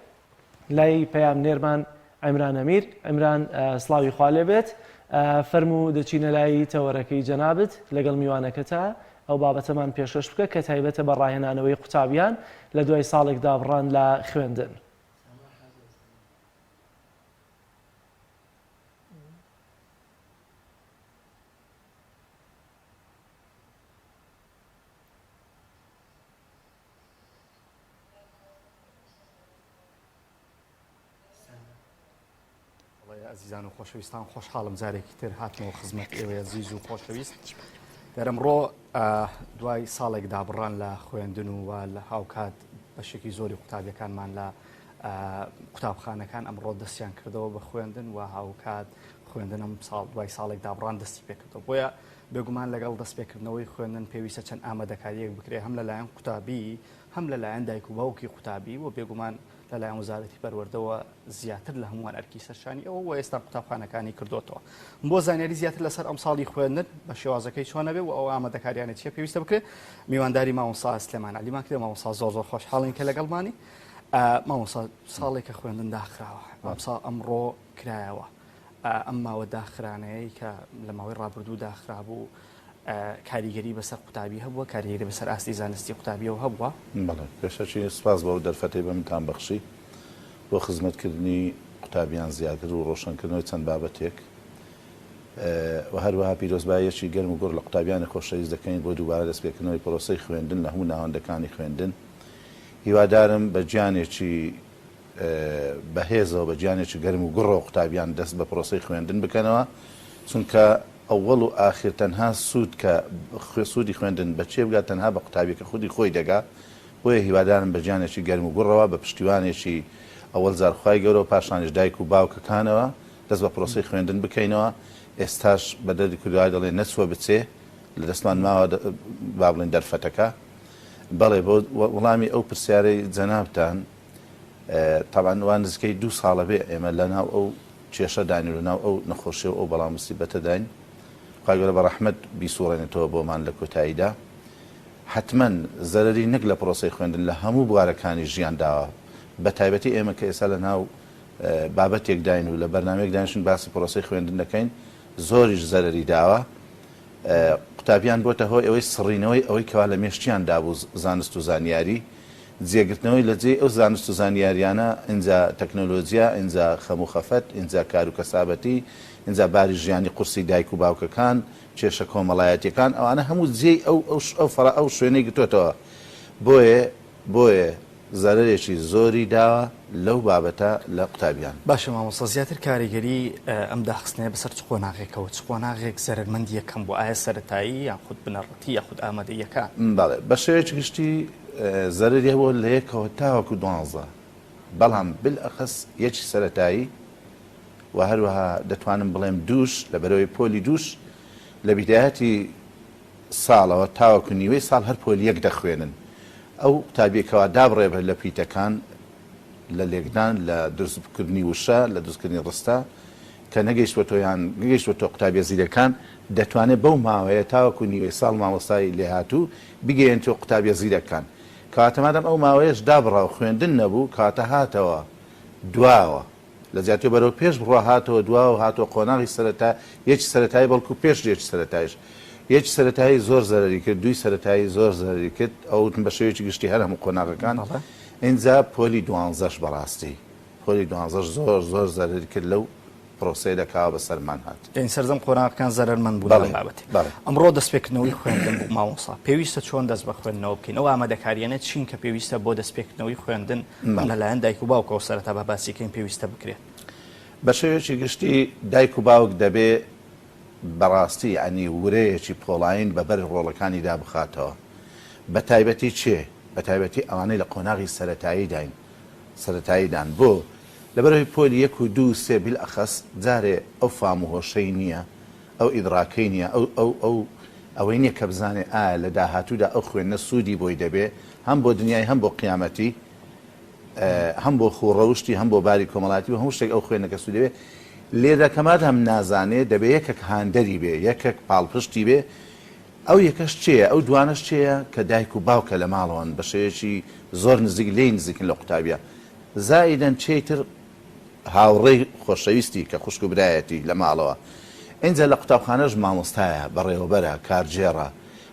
لای پەیامنێرمان عیمران ئەمیر. عیمران سڵاوی خوا لێ بێت. فەرموو دەچینە لای تەوەرەکەی جەنابت لەگەڵ میوانەکەتا ئەو بابەتەمان پێشکەش بکە کە تایبەتە بە ڕاهێنانەوەی قوتابیان لە دوای ساڵێک دابڕان لە خوێندن. ئازیزان و خۆشەویستان خۆشحاڵم جارێکی تر هاتمەوە خزمەت ئێوەی ئەزیز و خۆشەویست. دەرەمڕۆ دوای ساڵێک دابڕان لە خوێندن و لە هاوکات بەشێکی زۆری قوتابیەکانمان لە قوتابخانەکان ئەمڕۆ دەستیان کردەوە بە خوێندن و هاوکات خوێندنم ساڵ دوای ساڵێک دابڕان دەستی پێکردەوە بۆیە بێگومان لەگەڵ دەستپێکردنەوەی خوێندن پێویستە چەند ئامادەکاریەک بکرێت هەم لەلایەن قوتابی هەم لەلایەن دایک و باوکی قوتابی و بێگومان لەلایەن وەزارەتی پەروەردەوە زیاتر لە هەمووان ئەرکی سەرشانی ئەوە و ئێستا قوتابخانەکانی کردوتەوە بۆ زانیاری زیاتر لەسەر ئەم ساڵی خوێندن بە شێوازەکەی چۆنە بێ و ئەو ئامادەکاریانە چیە پێویستە بکرێت میوانداری مامۆستا سلێمان عەلیمان کرد مامۆستا زۆر زۆر خۆشحاڵین کە لەگەڵمانی مامۆستا ساڵێکە خوێندن داخراوە ئەمساڵ ئەمڕۆ کرایەوە ئەم ماوە داخرانەیە کە لە ماوەی ڕابردوو داخرابوو کاریگەری بەسەر قوتابی هەبووە، کاریگەری بەسەر ئاستی زانستی قوتابیەوە هەبووە؟ بەڵێ، پێشەکی سوپاس بۆ ئەو دەرفەتەی بە منتان بەخشی بۆ خزمەتکردنی قوتابیان زیاتر و ڕۆشنکردنەوەی چەند بابەتێک و هەروەها پیرۆزباییەکی گەرم و گوڕ لە قوتابیانی خۆشەویست دەکەین بۆ دووبارە دەستپێکردنەوەی پرۆسەی خوێندن لە هەموو ناوەندەکانی خوێندن. هیوادارم بە گیانێکی بەهێزەوە بە گیانێکی گەرم و گوڕەوە قوتابیان دەست بە پرۆسەی خوێندن بکەنەوە، چونکە ئەوەڵ و ئاخر تەنها سوود کە سوودی خوێندن بە کێ بگات تەنها بە قوتابیەکە خودی خۆی دەگا، بۆیە هیوادارم بە گیانێکی گەرم و گوڕەوە بە پشتیوانێکی ئەوەڵ جار خوای گەورە و پاشانیش دایک و باوکەکانەوە دەست بە پرۆسەی خوێندن بکەینەوە، ئێستاش بە دەردی کوردەواری دەڵێن نەچووە بچێ لە دەستمان ماوە با بڵێین دەرفەتەکە. بەڵێ بۆ وڵامی ئەو پرسیارەی جەنابتان تەبعەن وا نزیکەی دوو ساڵە بێ ئێمە لە ناو ئەو کێشە داین و لە ناو ئەو نەخۆشی و ئەو بەڵا موسیبەتە داین خوای گەورە بە ڕەحمەت بیسوڕێنێتەوە بۆمان لە کۆتاییدا حەتمەن زەرەری نەک لە پرۆسەی خوێندن لە هەموو بوارەکانی ژیان داوە بە تایبەتی ئێمە کە ئێستا لە ناو بابەتێک داین و لە بەرنامەیەک دانیشتین باسی پرۆسەی خوێندن دەکەین زۆریش زەرەری داوە قوتابیان بۆتە هۆی ئەوەی سڕینەوەی ئەوەی کەوا لە مێشکیان دابوو زانست و زانیاری، جێگرتنەوەی لە جێی ئەو زانست و زانیاریانە ئینجا تەکنۆلۆجیا، ئینجا خەم و خەفەت، ئینجا کار و کەسابەتی، ئینجا باری ژیانی قورسی دایک و باوکەکان، کێشە کۆمەڵایەتیەکان، ئەوانە هەموو جێی ئەو ئەو فەرا ئەو شوێنەی گرتۆتەوە. بۆیە بۆیە زەرەرێکی زۆری داوە لەو بابەتە لە قوتابیان. باشە مامۆستا زیاتر کاریگەری ئەم داخستنەیە بەسەر چ قۆناغێکەوە چ قۆناغێک زەرەرمەند یەکەم بوو ئایا سەرەتایی یاخود بنەڕەتی یاخود ئامادەییەکان؟ بەڵێ بە شێوەیەکی گشتی زەرەری هەبووە لە یەکەوە تاوەکو دوانزە بەڵام بالاخص یەکی سەرەتایی و هەروەها دەتوانم بڵێم دووش لەبەرئەوەی پۆلی دووش لە بیدایەتی ساڵەوە تاوەکو نیوەی ساڵ هەر پۆل یەک دەخوێنن ئەو قوتابیەی کەوا دابڕێبێت لە پیتەکان لە لێکدان لە دروستکردنی وشە لە دروستکردنی ڕستە کە نەگەیشتوەتەوە یان نەگەیشتوەتەوە قوتابیە زیرەکان دەتوانێت بەو ماوەیە تاوەکو نیوەی ساڵ مامۆستای لێهاتوو بگەیەنێتەوە قوتابیە زیرەکان کەواتە مادام ئەو ماوەیەش دابڕا و خوێندن نەبوو کەواتە هاتەوە دواوە لە جیاتی بەرەو پێش بڕوا هاتەوە دواوە هاتەوە قۆناغی سەرەتا یەکی سەرەتایی بەڵکو پێش یەکی سەرەتایش یەکی سەرەتایی زۆر زەرەری کرد دووی سەرەتایی زۆر زەرەری کرد ئەوە وتم بە شێوەیەکی گشتی هەر هەموو قۆناغەکان ئینجا پۆلی دوانزەش بەڕاستی پۆلی دوانزەش زۆر زۆر زەرەری کرد لەو پرۆسەیەدا کەوا بەسەرمان هات. یانی سەرجەم قۆناغەکان زەرەرمەند بوون لەم بابەتە. ئەمڕۆ دەستپێکردنەوەی خوێندن بوو مامۆستا پێویستە چۆن دەست بە خوێندنەوە بکەین ئەو ئامادەکارییانە چین کە پێویستە بۆ دەستپێکردنەوەی خوێندن لەلایەن دایک و باوکەوە سەرەتا با باسی کەین پێویستە بکرێت؟ بە شێوەیەکی گشتی دایک و باوک دەبێ بەڕاستی یانی ورەیەکی پۆڵایین بە بەر ڕۆڵەکانیدا بخاتەوە بە تایبەتی کێ؟ بە تایبەتی ئەوانەی لە قۆناغی سەرەتاییداین سەرەتاییدان بۆ؟ لەبەرئەوەی پۆلی یەک و دوو و سێ بیلئەخەس جارێ ئەو فام و هۆشەی نییە، ئەو ئیدراکەی نییە، ئەو ئەو ئەو ئەوەی نییە کە بزانێ ئایا لە داهاتوودا ئەو خوێندنە سوودی بۆی دەبێ هەم بۆ دنیای هەم بۆ قیامەتی هەم بۆ خوو ڕەوشتی هەم بۆ باری کۆمەڵایەتی و هەموو شتێک ئەو خوێندنە کە سوودی دەبێ لێرە کە مادام نازانێ دەبێ یەکەک هاندەری بێ یەکەک پاڵپشتی بێ ئەو یەکەش کێیە ئەو دوانەش کێیە کە دایک و باوکە لە ماڵەوەن بە شێوەیەکی زۆر نزیک لێی نزیکن لە قوتابیە زائیدەن کێی تر هاوڕێی خۆشەویستی کە خوشک و برایەتی لە ماڵەوە ئینجا لە قوتابخانەش مامۆستایە بەڕێوەبەرە کارگێڕە.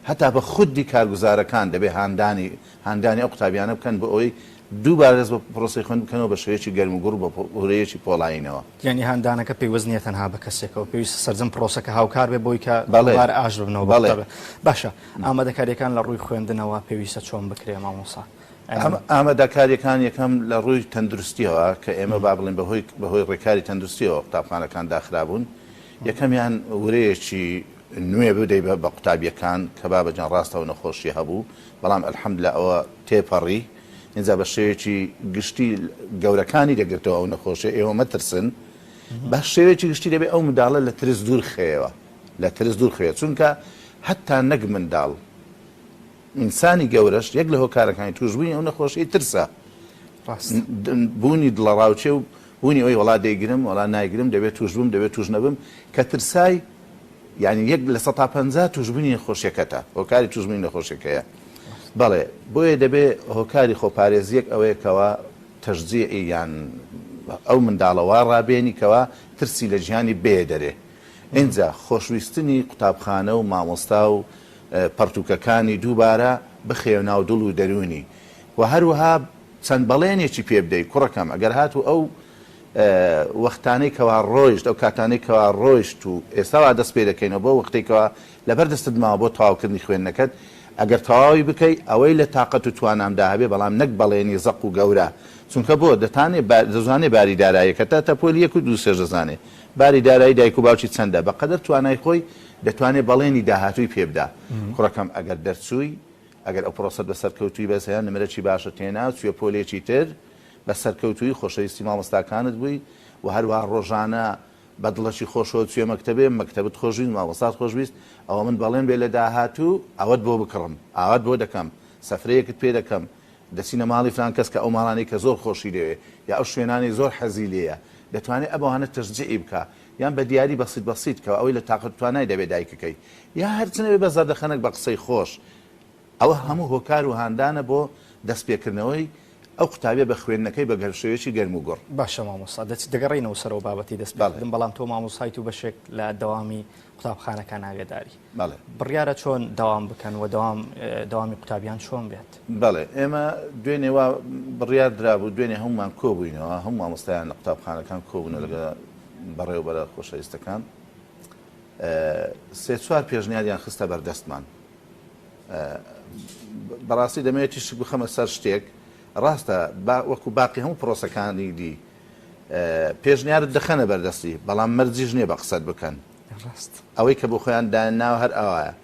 هەتا بە خودی کارگوزارەکان دەبێ هاندانی هاندانی ئەو قوتابیانە بکەن بۆ ئەوەی دووبارە دەست بە پرۆسەی خوێندن بکەنەوە بە شێوەیەکی گەرم و گوڕ و بە ورەیەکی پۆڵایینەوە. یانی هاندانەکە پەیوەست نییە تەنها بە کەسێکەوە، پێویستە سەرجەم پرۆسەکە هاوکار بێت بۆی کە بەڵێ دووبارە ئاشت ببنەوە بە بەڵێ. قوتابیان. باشە ئامادەکارییەکان لە ڕووی خوێندنەوە پێویستە چۆن بکرێ مامۆستا؟ یانی. ئامادەکارییەکان یەکەم لە ڕووی تەندروستییەوە کە ئێمە با بڵێین بەهۆی بەهۆی ڕێکاری تەندروستییەوە قوتابخانەکان داخرابوون، یەکەمیان ورەیەکی نوێ بدەی بە قوتابیەکان کە بابە گیان ڕاستە ئەو نەخۆشیە هەبوو بەڵام الحمدللە ئەوە تێپەڕی ئینجا بە شێوەیەکی گشتی گەورەکانی دەگرتەوە ئەو نەخۆشیە ئێوە مەترسن بە شێوەیەکی گشتی دەبێ ئەو منداڵە لە ترس دوور خەیەوە لە ترس دوور خەیە چونکە هەتا نەک منداڵ ئینسانی گەورەش یەک لە هۆکارەکانی توشبوونی ئەو نەخۆشیەی ترسە بوونی دڵەڕاوکێ و بوونی ئەوەی وەڵا دەیگرم وەڵا نایگرم دەبێت توش بم دەبێت توش نەبم کە ترسای یعنی یەک 50% توشبوونی نەخۆشیەکەتە هۆکاری توشبوونی نەخۆشیەکەیە بەڵێ بۆیە دەبێ هۆکاری خۆپارێزیەک ئەوەیە کەوا تەشجیعی یان ئەو منداڵە وا ڕابێنی کەوا ترسی لە جیهانی بێ دەرێ ئینجا خۆشویستنی قوتابخانە و مامۆستا و پەڕتووکەکانی دووبارە بخەیە ناو دڵ و دەروونی و هەروەها چەند بەڵێنێکی پێ بدەی کوڕەکەم ئەگەر هاتوو ئەو وەختانەی کەوا ڕۆیشت ئەو کاتانەی کەوا ڕۆیشت و ئێستا وا دەست پێ دەکەینەوە بەو وەختەی کەوا لەبەر دەستت ماوە بۆ تەواوکردنی خوێندنەکەت ئەگەر تەواوی بکەی ئەوەی لە تاقەت و توانامدا هەبێ بەڵام نەک بەڵێنی زەق و گەورە چونکە بۆ دەتانێ دەزانێ باری دارایەکەتە تا پۆلی یەک و دوو سێش دەزانێ باری دارایی دایک و باوکی چەندە بە قەدەر توانای خۆی دەتوانێ بەڵێنی داهاتووی پێ بدا کوڕەکەم ئەگەر دەرچووی ئەگەر ئەو پرۆسەت بە سەرکەوتووی بەس هەیە نمرەکی باشت هێنا چوویە پۆلێکی تر بە سەرکەوتووی خۆشەویستی مامۆستاکانت بووی و هەروەها ڕۆژانە بە دڵەکی خۆشەوە چوویە مەکتەبێ مەکتەبت خۆش ویست مامۆستات خۆش ویست ئەوە من بەڵێن بێ لە داهاتوو ئەوەت بۆ بکڕم ئاوات بۆ دەکەم سەفرەیەکت پێ دەکەم دەچینە ماڵی فلان کەس کە ئەو ماڵانەی کە زۆر خۆشی دەوێ یا ئەو شوێنانەی زۆر حەزی لێیە دەتوانێ ئەوانە تەشجیعی بکا یان بە دیاری بەسیت بەسیت کەوە ئەوەی لە تاقەت و توانای دەبێ دایکەکەی یا هەر چ نەبێ بە زەردەخەنەک بە قسەی خۆش ئەوە هەموو هۆکار و هاندانە بۆ دەست پێکردنەوەی ئەو قوتابیە بە خوێندنەکەی بە شێوەیەکی گەرم و گوڕ. باشە مامۆستا دەچ دەگەڕێینەوە سەر ئەو بابەتەی دەست پێکردن بەڵام تۆ مامۆستایت و بەشێک لە دەوامی قوتابخانەکان ئاگەداری. بەڵێ. بڕیارە چۆن دەوام بکەن و دەوام دەوامی قوتابیان چۆن بێت؟ بەڵێ ئێمە دوێنێ وا بڕیار درابوو دوێنێ هەموومان کۆبووینەوە هەموو مامۆستایان لە قوتابخانەکان کۆبوونەوە لەگەڵ بەڕێوەبەرە خۆشەویستەکان سێ چوار پێشنیاریان خستە بەردەستمان بەڕاستی دەمەوێت تیشک بخەمە سەر شتێک ڕاستە وەکو باقی هەموو پرۆسەکانی دی پێشنیارت دەخەنە بەردەستی بەڵام مەرجیش نییە بە قسەت بکەن ڕاست ئەوەی کە بۆ خۆیان دایانناوە هەر ئاوایە.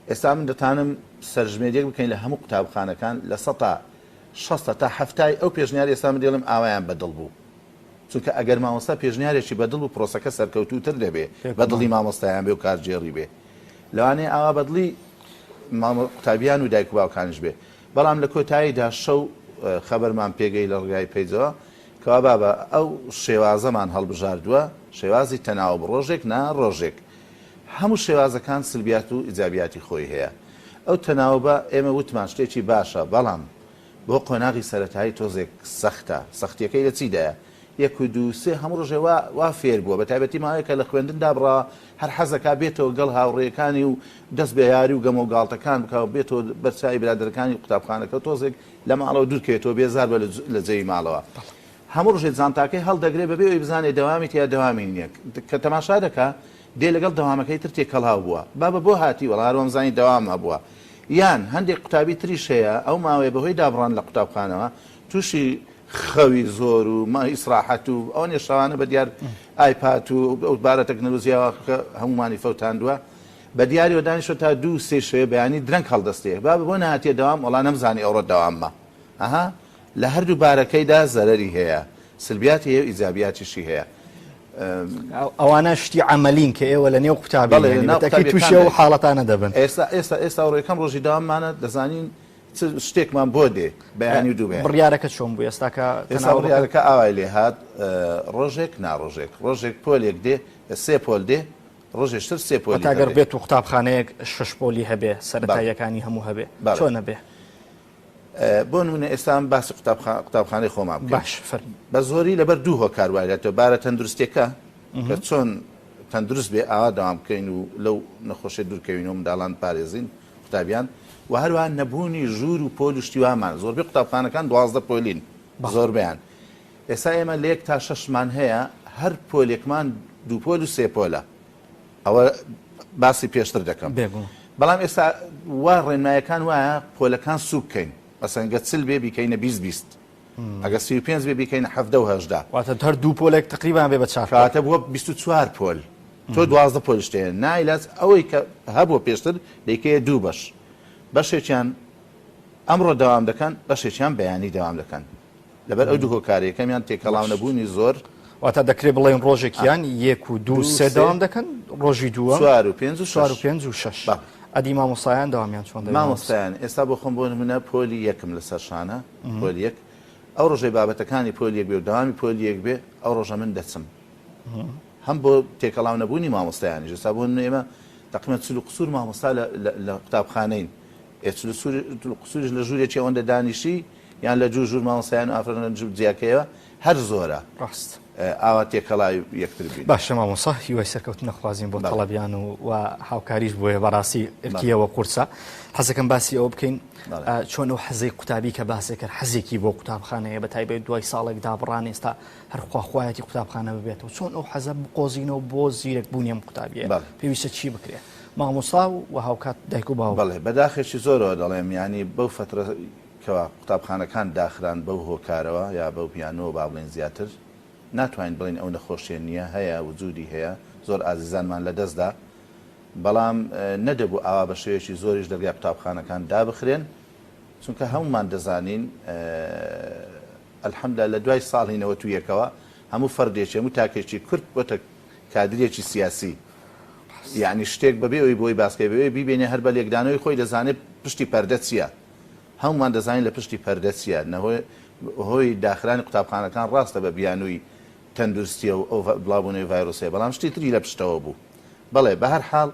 ئێستا من دەتانم سەرژمێریەک بکەین لە هەموو قوتابخانەکان 60% هەتا حەفتای ئەو پێشنیارە ئێستا من دەڵێم ئاوایان بەدڵ بوو. چونکە ئەگەر مامۆستا پێشنیارێکی بەدڵ بوو پرۆسەکە سەرکەوتووتر دەبێ بە دڵی مامۆستایان بێ و کارگێڕی بێ. لەوانەیە ئاوا بەدڵی قوتابیان و دایک و باوکانیش بێ. بەڵام لە کۆتاییدا شەو خەبەرمان پێگەی لە ڕێگای پەیجەوە کەوا بابە ئەو شێوازەمان هەڵبژاردووە، شێوازی تەناوب ڕۆژێک نا ڕۆژێک. هەموو شێوازەکان سلبیات و ئیجابیاتی خۆی هەیە. ئەو تەناوبە ئێمە وتمان شتێکی باشە، بەڵام بۆ قۆناغی سەرەتایی تۆزێک سەختە. سەختییەکەی لە چیدایە؟ یەک و دوو سێ هەموو ڕۆژێ وا وا فێر بووە، بە تایبەتی ماوەیەکە لە خوێندن دابڕاوە، هەر حەزەکا بێتەوە گەڵ هاوڕێیەکانی و دەست بە یاری و گەمە و گاڵتەکان بکا و بێتەوە بەر چاوی برادەرەکانی قوتابخانەکە و تۆزێک لە ماڵەوە دوور کەوێتەوە بێزار بە لە جێی ماڵەوە هەموو ڕۆژێ جانتاکەی هەڵدەگرێ بەبێ ئەوەی بزانێ دەوامی تیا دەوامی نییە کە تەماشا دەکا دێ لەگەڵ دەوامەکەی تر تێکەڵاو بووە بابە بۆ هاتی وەڵا هەر وامزانی دەوام هەبووە یان هەندێک قوتابی تریش هەیە ئەو ماوەیە بەهۆی دابڕان لە قوتابخانەوە تووشی خەوی زۆر و ئیسراحەت و ئەوەنێ شەوانە بە دیار ئایپات و ئەو بارە تەکنەلۆژیاوە کە هەمومانی فەوتاندووە بە دیاریەوە دانیشتوە تا دوو سێ شەوێ بەیانی درەنگ هەڵدەستێ بابە بۆ نەهاتیە دەوام وەڵا نەمزانی ئەوڕۆ دەواممە ئەها لە هەردوو بارەکەیدا زەرەری هەیە سلبیاتی هەیە و ئیجابیاتیشی هەیە. ئەوانە شتی عەمەلین کە ئێوە لە نێو قوتابی بەڵێ لە ناو بەتەکی تووشی ئەو قوتابیەکان حاڵەتانە دەبن. ئێستا ئێستا ئێستا ئەوڕۆ یەکەم ڕۆژی دەواممانە دەزانین چ شتێکمان بۆ دێ بەیانی و دوو بەیانی. بڕیارەکە چۆن بوو ئێستا کە ئێستا تەناوبەکە؟ بڕیارەکە ئاوای لێ هات ڕۆژێک نا ڕۆژێک ڕۆژێک پۆلێک دێ سێ پۆل دێ ڕۆژێش تر سێ پۆلی هەتا گەر هەبێ. بێت و قوتابخانەیەک شەش پۆلی هەبێ بەڵێ. سەرەتاییەکانی هەموو هەبێ بەڵێ. چۆن ئەبێ؟ بۆ نمونە ئێستا من باسی قوتابخانەی خۆمان بکەین. باش فەرموو. بە زۆری لەبەر دوو هۆکار وای لێهاتووە، بارە تەندروستیەکە کە چۆن تەندروست بێ ئاوا دەوام بکەین و لەو نەخۆشیە دوورکەوینەوە منداڵان بپارێزین. قوتابیان و هەروەها نەبوونی ژوور و پۆل و شتی وامان زۆربەی قوتابخانەکان 12 پۆلین زۆربەیان ئێستا ئێمە لە یەک تا شەشمان هەیە هەر پۆلێکمان دوو پۆل و سێ پۆلە ئەوە باسی پێشتر دەکەم بەڵام ئێستا وا ڕێنمایەکان وایە پۆلەکان سوک کەین مەسەن گە چل بێ بیکەینە 20 20 ئەگە 35 بێ بیکەینە حەڤدە و 18 واتە هەر دوو پۆلێک تقریبان بێ بە چار کاتە بووە 24 پۆل تۆ 12 پۆلیشت هەیە نایلاج ئەوەی کە هەبووە پێشتر دەیکەیە دوو بەش بەشێکیان ئەمڕۆ دەوام دەکەن بەشێکیان بەیانی دەوام دەکەن لەبەر ئەو دوو هۆکارە یەکەمیان تێکەڵاو نەبوونی زۆر. واتە دەکرێت بڵێین ڕۆژێکیان یەک و دوو سێ دەوام دەکەن ڕۆژی دووەم چوار و پێنج و شەش چوار و پێنج و شەش ئەدی مامۆستایان دەوامیان چۆن دەبێت؟ مامۆستایان ئێستا بۆ خۆم بۆ نمونە پۆلی یەکم لەسەر شانە پۆلی یەک ئەو ڕۆژەی بابەتەکانی پۆلی یەک بێ و دەوامی پۆلی یەک بێ ئەو ڕۆژە من دەچم هەم بۆ تێکەڵاو نەبوونی مامۆستایانیش ئێستا بۆ نمونە ئێمە تەقریبەن 40 و قسوور مامۆستا لە قوتابخانەین ئێ 40 و قسووریش لە ژوورێکی ئەوەندە دانیشی یان لە جوو ژوور مامۆستایان و ئافرەتان جوو جیاکەیەوە هەر زۆرە ڕاست ئاوا تێکەڵاوی یەکتر بین. باشە مامۆستا هیوای سەرکەوتن ئەخوازین بۆ تەڵەبیان و و هاوکاریش بۆیە بەڕاستی ئەرکیەوە قورسە حەزەکەم باسی ئەوە بکەین چۆن ئەو حەزەی قوتابی کە باسێ کرد حەزێکی بۆ قوتابخانەیە بە تایبەت دوای ساڵێک دابڕان ئێستا هەر خواخوایەتی قوتابخانە ببێتەوە چۆن ئەو حەزە بقۆزینەوە بۆ زیرەک بوونی ئەم قوتابیە پێویستە چی بکرێت مامۆستا و هاوکات دایک و باوک. بەڵێ بەداخێکی زۆرەوە دەڵێم یانی بەو فەترە کەوا قوتابخانەکان داخران بەو هۆکارەوە یا بەو بیانووە با بڵێین زیاتر ناتوانین بڵێین ئەو نەخۆشیە نیە هەیە وجودی هەیە زۆر ئازیزانمان لەدەست دا بەڵام نەدەبوو ئاوا بە شێوەیەکی زۆریش دەرگای قوتابخانەکان دابخرێن چونکە هەموومان دەزانین الحمدللە لە دوای ساڵی نەوەتویەکەوە هەموو فەردێکی هەموو تاکێکی کورد بۆتە کادرێکی سیاسی یعنی شتێک بەبێ ئەوی بۆی باسکەی بەبێ بیبینێ هەر بە لێکدانەوەی خۆی دەزانێت پشتی پەردە چییە هەموومان دەزانین لە پشتی پەردە چییە، نەهۆی هۆی داخرانی قوتابخانەکان ڕاستە بە بیانووی تەندروستییە و ئەو بڵاوبوونەوەی ڤایرۆسەیە، بەڵام شتی تری لە پشتەوە بوو. بەڵێ بە هەر حاڵ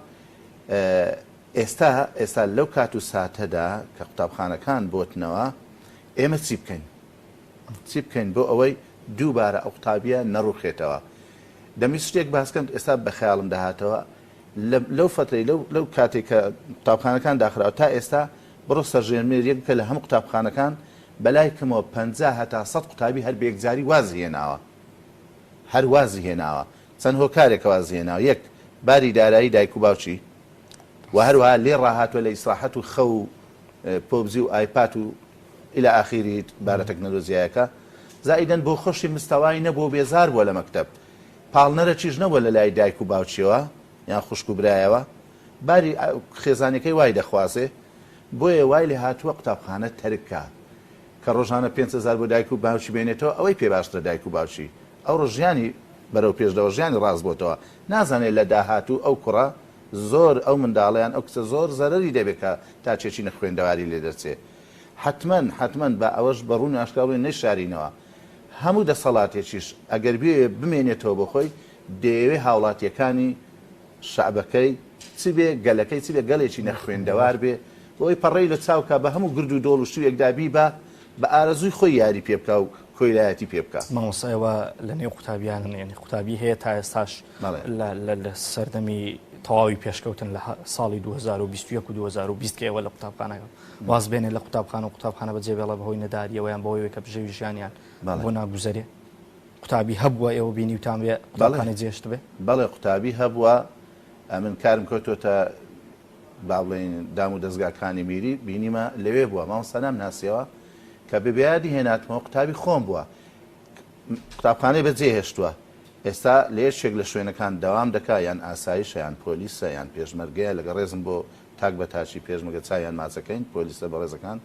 ئێستا ئێستا لەو کات و ساتەدا کە قوتابخانەکان بۆتنەوە ئێمە چی بکەین؟ چی بکەین بۆ ئەوەی دووبارە ئەو قوتابییە نەڕووخێتەوە؟ دەمویست شتێک باس کەم ئێستا بە خەیاڵم دەهاتەوە لەو فەترەی لەو لەو کاتێک کە قوتابخانەکان داخراوە تا ئێستا بڕۆ سەرژێرمێریەک بکە لە هەموو قوتابخانەکان بەلای کەمەوە 50 هەتا 100 قوتابی هەر بەیەکجاری وازی هێناوە هەر وازی هێناوە چەند هۆکارێکە وازی هێناوە یەک باری دارایی دایک و باوکی و هەروەها لێ ڕاهاتوە لە ئیسراحەت و خەو و پۆبجی و ئایپات و الی ئاخیری بارە تەکنەلۆجیایەکە زائیدەن بۆ خۆشی مستەوای نەبووە و بێزار بووە لە مەکتەب پاڵنەرەکیش نەبووە لە لای دایک و باوکیەوە یان خوشک و برایەوە باری خێزانیەکەی وای دەخوازێ بۆیە وای لێ هاتووە قوتابخانە تەرک کا کە ڕۆژانە 5000 بۆ دایک و باوکی بێنێتەوە ئەوەی پێ باشترە دایک و باوکی ئەوڕۆ ژیانی بەرەو پێش دەوە ژیانی ڕاست بۆتەوە نازانێ لە داهاتوو ئەو کوڕە زۆر ئەو منداڵە یان ئەو کچە زۆر زەرەری دەبێ کە تاکێکی نەخوێندەواری لێ دەرچێ حەتمەن حەتمەن با ئەوەش بە ڕوون و ئاشکرا بڵێین نەیشارینەوە هەموو دەسەڵاتێکیش ئەگەر بیەوێ بمێنێتەوە بۆ خۆی دەیەوێ هاوڵاتیەکانی شەعبەکەی چ بێ گەلەکەی چ بێ گەلێکی نەخوێندەوار بێ بۆی پەڕەی لە چاو کا بە هەموو گرد و دۆڵ و شوێکدا بیبا بە ئارەزووی خۆی یاری پێ بکا و کۆیلایەتی پێ بکا. مامۆستا ئێوە لە نێو قوتابیانن یانی قوتابی هەیە تا ئێستاش لە سەردەمی تەواوی پێشکەوتن لە ساڵی 2021 و 2020 کە ئێوە لە قوتابخانەکە واز بێنێ لە قوتابخانە و قوتابخانە بەجێ بێڵێ بەهۆی نەداریەوە یان بەهۆی کە بژێوی ژیانیان بۆ ناگوزەرێ قوتابی هەبووە ئێوە بینیوتان بێ قوتابخانە جێشت بێ؟ بەڵێ قوتابی هەبووە ئەمن کارم کەوتۆتە با بڵێین دام و دەزگاکانی میری بینیمە لەوێ بووە مامۆستا نامناسیەوە کە بە بەیادی هێناتمەوە قوتابی خۆم بووە قوتابخانەی بەجێ هێشتووە ئێستا لە یەکێک لە شوێنەکان دەوام دەکا یان ئاسایشە یان پۆلیسە یان پێشمەرگەیە لەگە ڕێزم بۆ تاک بە تاکی پێشمەگە چاویان ماچەکەین پۆلیسە بەڕێزەکان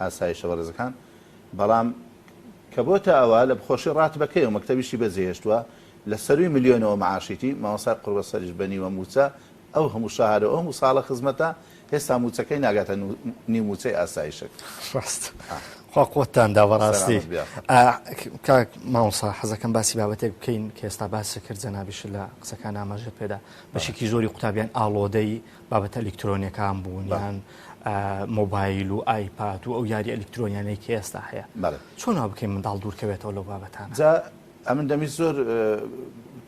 ئاسایشە بەڕێزەکان بەڵام کە بۆتە ئەوە لە بخۆشی ڕاتبەکەی و مەکتەبیشی بەجێهێشتووە لە سەروی ملیۆنەوە معاشیتی مامۆستای قوڕبەسەریش بە نیوە مووچە ئەو هەموو شەهادە و ئەو هەموو ساڵە خزمەتە هێستا مووچەکەی ناگاتە نیو مووچەی ئاسایشەک. ڕاست خوا قوتتان دا بەڕاستی. کاک مامۆستا حەزەکەم باسی بابەتێک بکەین کە ئێستا باست کرد جەنابیشت لە قسەکان ئاماژەت پێدا بەشێکی زۆری قوتابیان ئاڵۆدەی بابەتە ئەلیکترۆنیەکان بوون یان مۆبایل و ئایپاد و ئەو یاری ئەلیکترۆنیانەی کە ئێستا هەیە چۆن وا بکەین منداڵ دوورکەوێتەوە لەو بابەتانە؟ جا ئەمن دەمویست زۆر.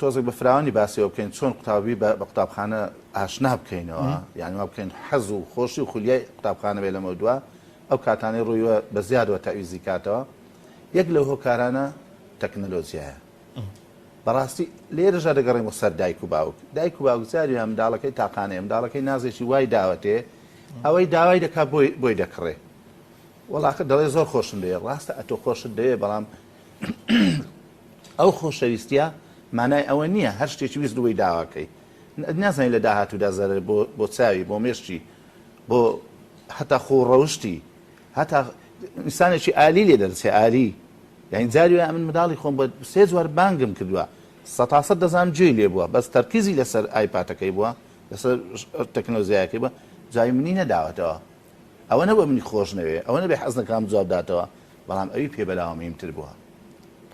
تۆزێک بە فراوانی باسی ئەوە بکەین چۆن قوتابی بە قوتابخانە ئاشنا بکەینەوە یانی وا بکەین حەز و خۆشی و خولیای قوتابخانە بێ لەمەودوا ئەو کاتانەی ڕوویوە بە زیادەوە تەعویزی کاتەوە یەک لەو هۆکارانە تەکنەلۆجیایە بەڕاستی لێرەشا دەگەڕێمەوە سەر دایک و باوک دایک و باوک جاری وایە منداڵەکەی تاقانەیە منداڵەکەی نازێکی وای داوەتێ ئەوەی داوای دەکات بۆی بۆی دەکڕێ وەڵاخە دەڵێ زۆر خۆشم دەوێ ڕاستە ئەتۆ خۆشت دەوێ بەڵام ئەو خۆشەویستیە مانای ئەوە نییە هەر شتێکی ویست بۆی داواکەی نازانین لە داهاتوودا زەرەر بۆ بۆ چاوی بۆ مێشکی بۆ هەتا خۆ ڕەوشتی هەتا ئینسانێکی ئالی لێ دەرچێ ئالی یانی جاری وایە من منداڵی خۆم بە سێ جوار بانگم کردووە سەتاسەد دەزانم گوێی لێ بووە بەس تەرکیزی لەسەر ئایپاتەکەی بووە لەسەر تەکنۆزیایەکەی بووە جوابی منی نەداوەتەوە ئەوە نەبووە منی خۆش نەوێ ئەوە نەبێ حەز نەکام جواب داتەوە بەڵام ئەوی پێ بەلاوە مهمتر بووە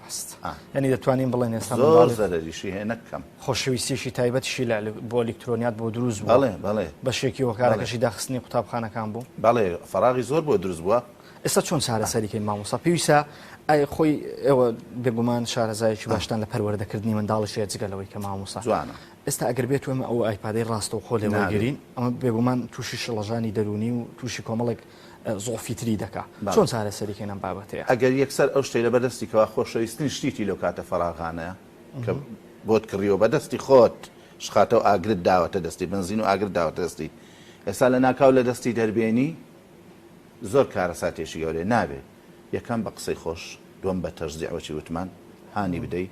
ڕاست یعنی دەتوانین بڵێن ئێستا زۆر زەرەریشی هەیە نەک کەم خۆشەویستیشی تایبەتیشی لە بۆ ئەلیکترۆنیات بۆ دروست بوو بەڵێ بەڵێ بەشێکی هۆکارەکەشی داخستنی قوتابخانەکان بوو بەڵێ فەراغی زۆر بۆ دروست بووە ئێستا چۆن چارەسەری کەین مامۆستا؟ پێویستە ئەی خۆی ئێوە بێگومان شارەزایەکی باشتان لە پەروەردەکردنی منداڵیش هەیە جگە لەوەی کە مامۆستا جوانە. ئێستا ئەگەر بێت ئێمە ئەو ئایپادەی ڕاستەوخۆ لێ نابێ. وەرگرین ئەمە بێگومان تووشی شڵەژانی دەروونی و تووشی کۆمەڵێک زوعفی تری دەکا. بەڵێ. چۆن چارەسەری کەین ئەم بابەتەیە؟ ئەگەر یەکسەر ئەو شتەی لەبەر دەستی کەوا خۆشەویسترین شتیتی لەو کاتە فەراغانەیە کە بۆت کڕیوە بە دەستی خۆت شخاتە و ئاگرت داوەتە دەستی بەنزین و ئاگرت داوەتە دەستی ئێستا لەناکاو لە دەستی دەربێنی زۆر کارەساتێکی گەورەیە نابێ یەکەم بە قسەی خۆش دووەم بە تەشجیع وەکی وتمان هانی بدەی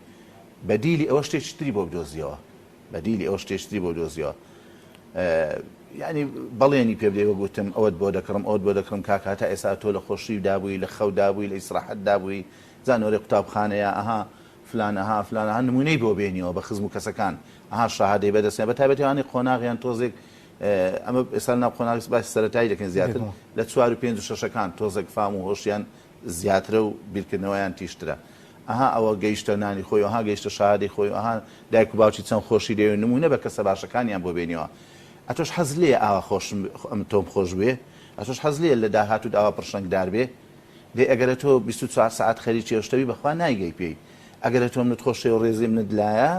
بەدیلی ئەوە شتێکی تری بۆ بدۆزیەوە بەدیلی ئەوە شتێکی تری بۆ بدۆزیەوە یعنی بەڵێنی پێ بدەی وەک وتم ئەوەت بۆ دەکڕم ئەوت بۆ دەکڕم کاکە تا ئێستا تۆ لە خۆشی دابووی لە خەو دابووی لە ئیسراحەت دابووی زانۆرەی قوتابخانەیە ئەها فلان ئەها فلان ئەها نمونەی بۆ بێنیەوە بە خزم و کەسەکان ئەها شەهادەی بەدەستیان بە تایبەتی ئەوانەی قۆناغیان تۆزێک ئەمە ئێستا لەناو قۆناغی باسی سەرەتایی دەکەین زیاتر لە چوار و پێنج و شەشەکان تۆزێک فام و هۆشیان زیاترە و بیرکردنەوەیان تیژترە ئەها ئەوە گەیشتە نانی خۆی ئەها گەیشتە شەهادەی خۆی ئەها دایک و باوکی چەند خۆشی دەوێ نمونە بە کەسە باشەکانیان بۆ بێنیەوە ئەتۆش حەز لێیە ئاوا خۆشم ئەم تۆم خۆش بوێ ئەتۆش حەز لێیە لە داهاتوود ئاوا پڕشنگدار بێ دەی ئەگەرە تۆ 24 سەعات خەریکی ئەو شتەبی بەخوا نایگەی پێی ئەگەرە تۆ منت خۆش و ڕێزی منت لایە